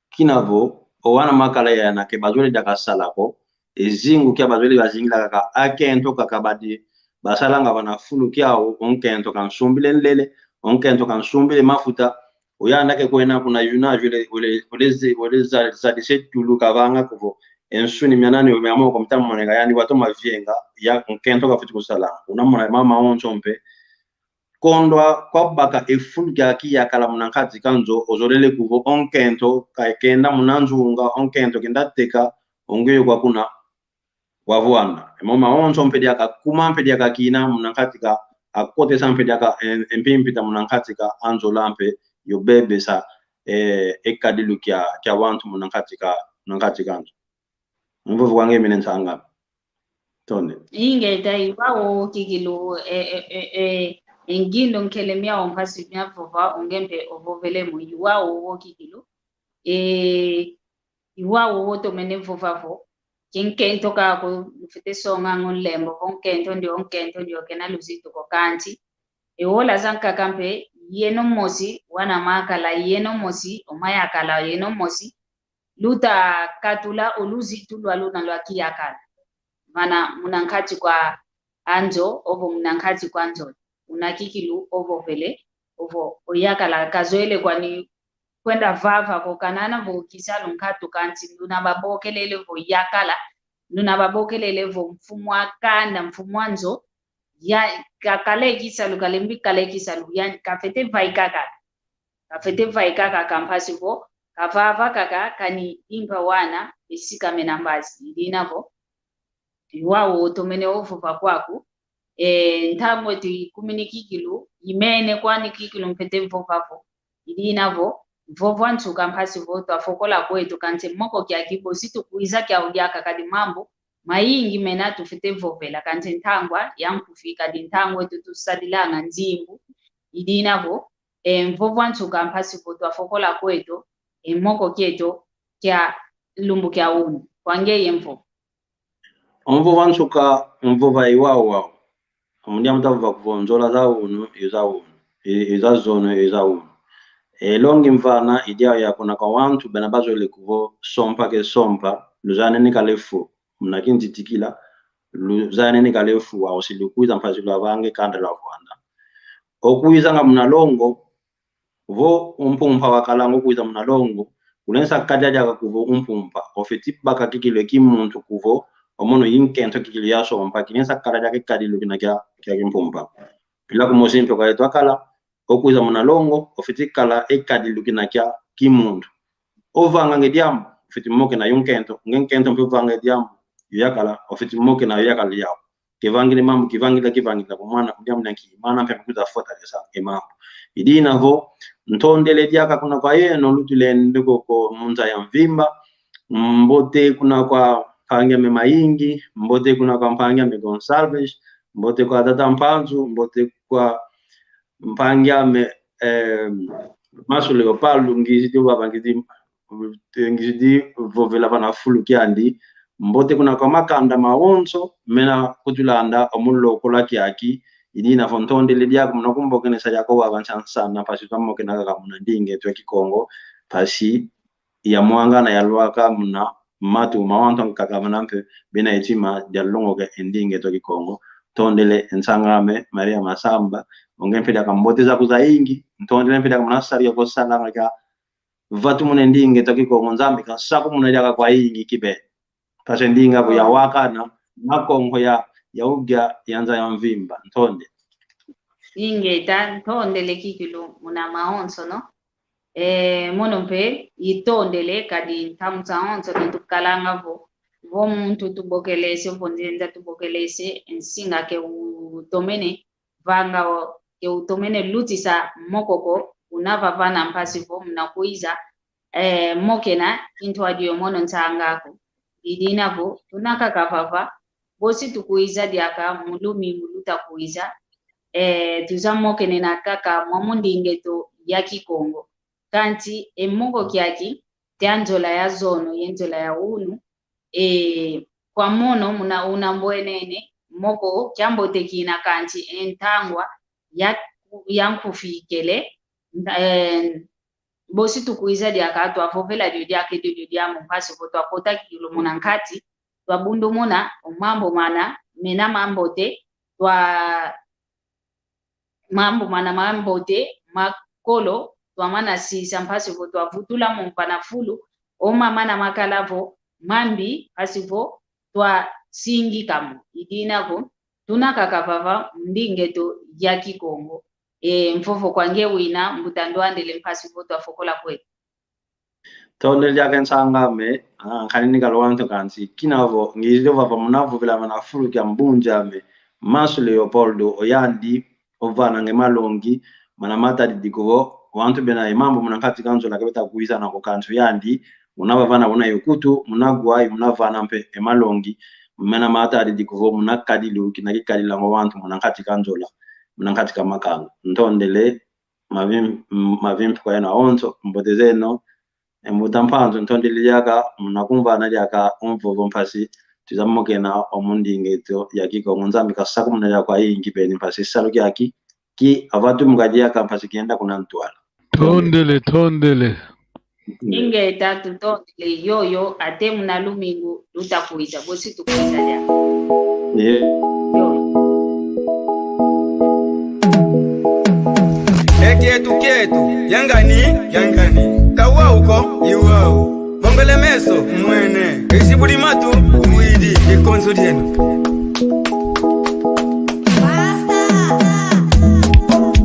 Kina vo, o wana makala yana ke bazolele diaka sala ko, e zingu kia bazolele bazingila kaka, akento kaka badi, basalanga vana fulu kiau, o nkento kansumbile nlele, o nkento kansumbile mafuta, Uyanda ke kwenda kuna yuna vile, vile, vile ze-, vile za-, zadise tulu kavanga kuvo. E nsuni mia nani mia moko mita moneka, yani watoma vienga, ya nkento kafwete kusala. Una mona mawonso mpe. Kondwa kwa baka e fulu kiaki yakala muna nkati ka nzo, ozolele kuvo o nkento ka kenda muna nzunga, o nkento kenda teka, o ngeye kwa kuna, wavwanda. E mo mawonso mpe diaka kuma mpe diaka kina muna nkati ka, akotesa mpe diaka, e, e mpimpita muna nkati ka, anzola mpe, yo bebesa, e, e kadilu kia, kia wantu muna nkati ka, muna nkati ka nzo. Mvovo wange mine nsanga. Tonde. Ingeta, i wau kikilu, e, e, e, e, e ngindu nkele miau mpasi mia vova, o nge mpe ovovele mo, i wau kikilu. E, i wau otomene vova vo, ki nkento kaku, lufwete songa ngo nlembo vo nkento ndio, nkento ndio kena luzitu ko kanti. E ola zankaka mpe, yeno mosi, wana makala, yeno mosi, o mayakala, yeno mosi, luta katula o luzitu lwa luna lwa kiyakala. Vana muna nkati kwa anzo, ovo muna nkati kwa nzo. Una kikilu ovovele, ovo oyakala, kazwele kwani kwenda vava ko, kanana vo kisalu nkatu kanti, nduna babokelele vo yakala, nduna babokelele vo mfumu a kanda, mfumu a nzo, ya, kakale kisalu, kalembi kale kisalu, ya, kafwete vaika kaka. Kafwete vaika kaka mpasi vo, kavava kaka, kani impa wana, esika mena mbazi, i dina vo. I wau otomene ovova kwaku, e, ntangu eto ikumini kikilu, imene kwani kikilu mfwete vova vo. I dina vo, mvovo a nsuka mpasi vo, twafokola kweto kanti moko kiaki bosi tukwiza kiau diaka kadi mambu mayingi mena tufwete vovela kanti ntangwa ya nkufi kadi ntangu eto tusadilanga nzimbu. I dina vo, e, mvovo a nsuka mpasi vo twafokola kweto, e, moko kieto kia lumbu kia unu. Kwa ngeye mvovo. Mvovo a nsuka, mvovo i wau wau. Amundia muta vova kuvo nzola za unu, i za unu. I, i za zono, i za unu. E longi mvana, i diau ya kuna kwa wantu, bena bazolele kuvo sompa ke sompa, luzanene kale fu. Muna kintitikila, luzanene kale fu, wau si lukwiza mpasi lwavange kanda lwa vwanda. Okwizanga muna longo, vo umpumpa wakalanga okwiza muna longo, kulensa kadia diaka kuvo umpumpa, ofwete baka kikilu e kimuntu kuvo, o mono i nkento kikilu ya sompa, kilensa kadia diaka e kadilu kina kia, kia kimpumpa. Mpila kumosi mpe kwa yeto akala, okwiza muna longo, ofwete kala e kadilu kina kia kimuntu. Ovanga nge diambu, ofwete mokena yo nkento, nge nkento mpe ovanga nge diambu, yo yakala, ofwete mokena yo yakala yau. Kivangile mambu, kivangila, kivangila, kumwana, kudia muna ki, mana mpe kuza fortaleza e mambu. I dina vo, ntondele diaka kuna kwa yeno, lutulendo koko mu nza ya mvimba, mbote kuna kwa mpangi ame Mayingi, mbote kuna kwa mpangi ame Gonçalves, mbote kwa tata Mpanzu, mbote kwa mpangi ame, eh, Masu Leopoldo, ngizidi waba ngizidi, ngizidi vovela vana fulu kiandi, mbote kuna kwa makanda mawonso, mena kutulanda omu lokola kiaki, i dina vo ntondele diaka muna kumbokenesa diaka waba nsansana, mpasi twamokena kaka muna ndinga eto ya Kikongo, mpasi ya mwangana ya lwaka muna matu ma wantu ankaka mana mpe bena e tima dia longoka e ndinga eto ya Kikongo. Ntondele nsanga ame Maria Masamba, o nge mpe diaka mbote zaku zayingi, ntondele mpe diaka muna sari yako salanga kia vatumuna e ndinga eto ya Kikongo, Nzambi kansakumuna diaka kwayingi kibeni. Mpasi e ndinga vo ya wakana, na Kongo ya, ya ugia ya nza ya mvimba. Ntonde. Ingeta, ntondele kikilu muna mawonso, no? E, mono mpe itondele kadi ntamu zawonso ke tukalanga vo, vo muntu tubokelese, vo nzenza tubokelese, nsinga ke utomene vanga o, ke utomene lutisa moko ko, una vavana mpasi vo muna kwiza, e, mokena kintwadi yo mono nsanga ko. I dina vo, tuna kaka vava, bosi tukwiza diaka mu lumi mu luta kwiza, e, tuza mokenena kaka mwamu ndinga eto ya Kikongo. Kanti e moko kiaki, kia nzola ya zono ye nzola ya unu, e, kwa mono muna una mbwenene, moko kia mbote kina kanti e ntangwa ya, ya nkufi ikele, nta-, e, bosi tukwiza diaka twavovela dio diaka edio dio diambu mpasi vo twakota kikilu muna nkati, twabundumuna o mambu mana mena mambote, twa, mambu mana mambote, makolo, twamana sisa mpasi vo twavutula mu mpana fulu o mamana makala vo mambi mpasi vo twasingika mo. I dina ko, tuna kaka vava mu ndinga eto ya Kikongo. E, mvovo kwa nge wina, mbuta Ndwandele, mpasi vo twafokola kweto. Tondele diaka nsang'ame, ah, nkani ni kalwanto kansi, kina vo, ngizidi vava muna vovela mana fulu kia mbunjame, Manso Leopoldo, oyandi, ovananga e malongi, mana matadidi ko vo, wantu bena e mambu muna nkati ka nzola ke beta kwiza nako kansi oyandi, muna vavana muna yokutu, muna gwai, muna vana mpe e malongi, mana matadidi ko vo, muna kadilu, kina kikadilanga wantu muna nkati ka nzola, muna nkati ka makanga. Ntondele, mavi-, m-, mavimpi kwa yeno awonso, mbote zeno, e mbuta Mpanzu, ntondele diaka, muna kumvana diaka o mvovo mpasi, twiza mokena o mu ndinga eto ya Kikongo, Nzambi kasakumuna diaka ayingi beni mpasi, salu kiaki, ki avatumuka diaka mpasi kienda kuna ntwala. Tondele, tondele. Ingeta, tutondele yoyo, ate muna lumingu luta kwiza, bosi tukwiza diaka. Ye. Yoyo. E kietu kietu, yangani, yangani. Kawau ko, iwau. Bombele meso, mwene. Ezibuli matu, uwidi, ikonzo dieno.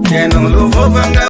Dieno luvovanga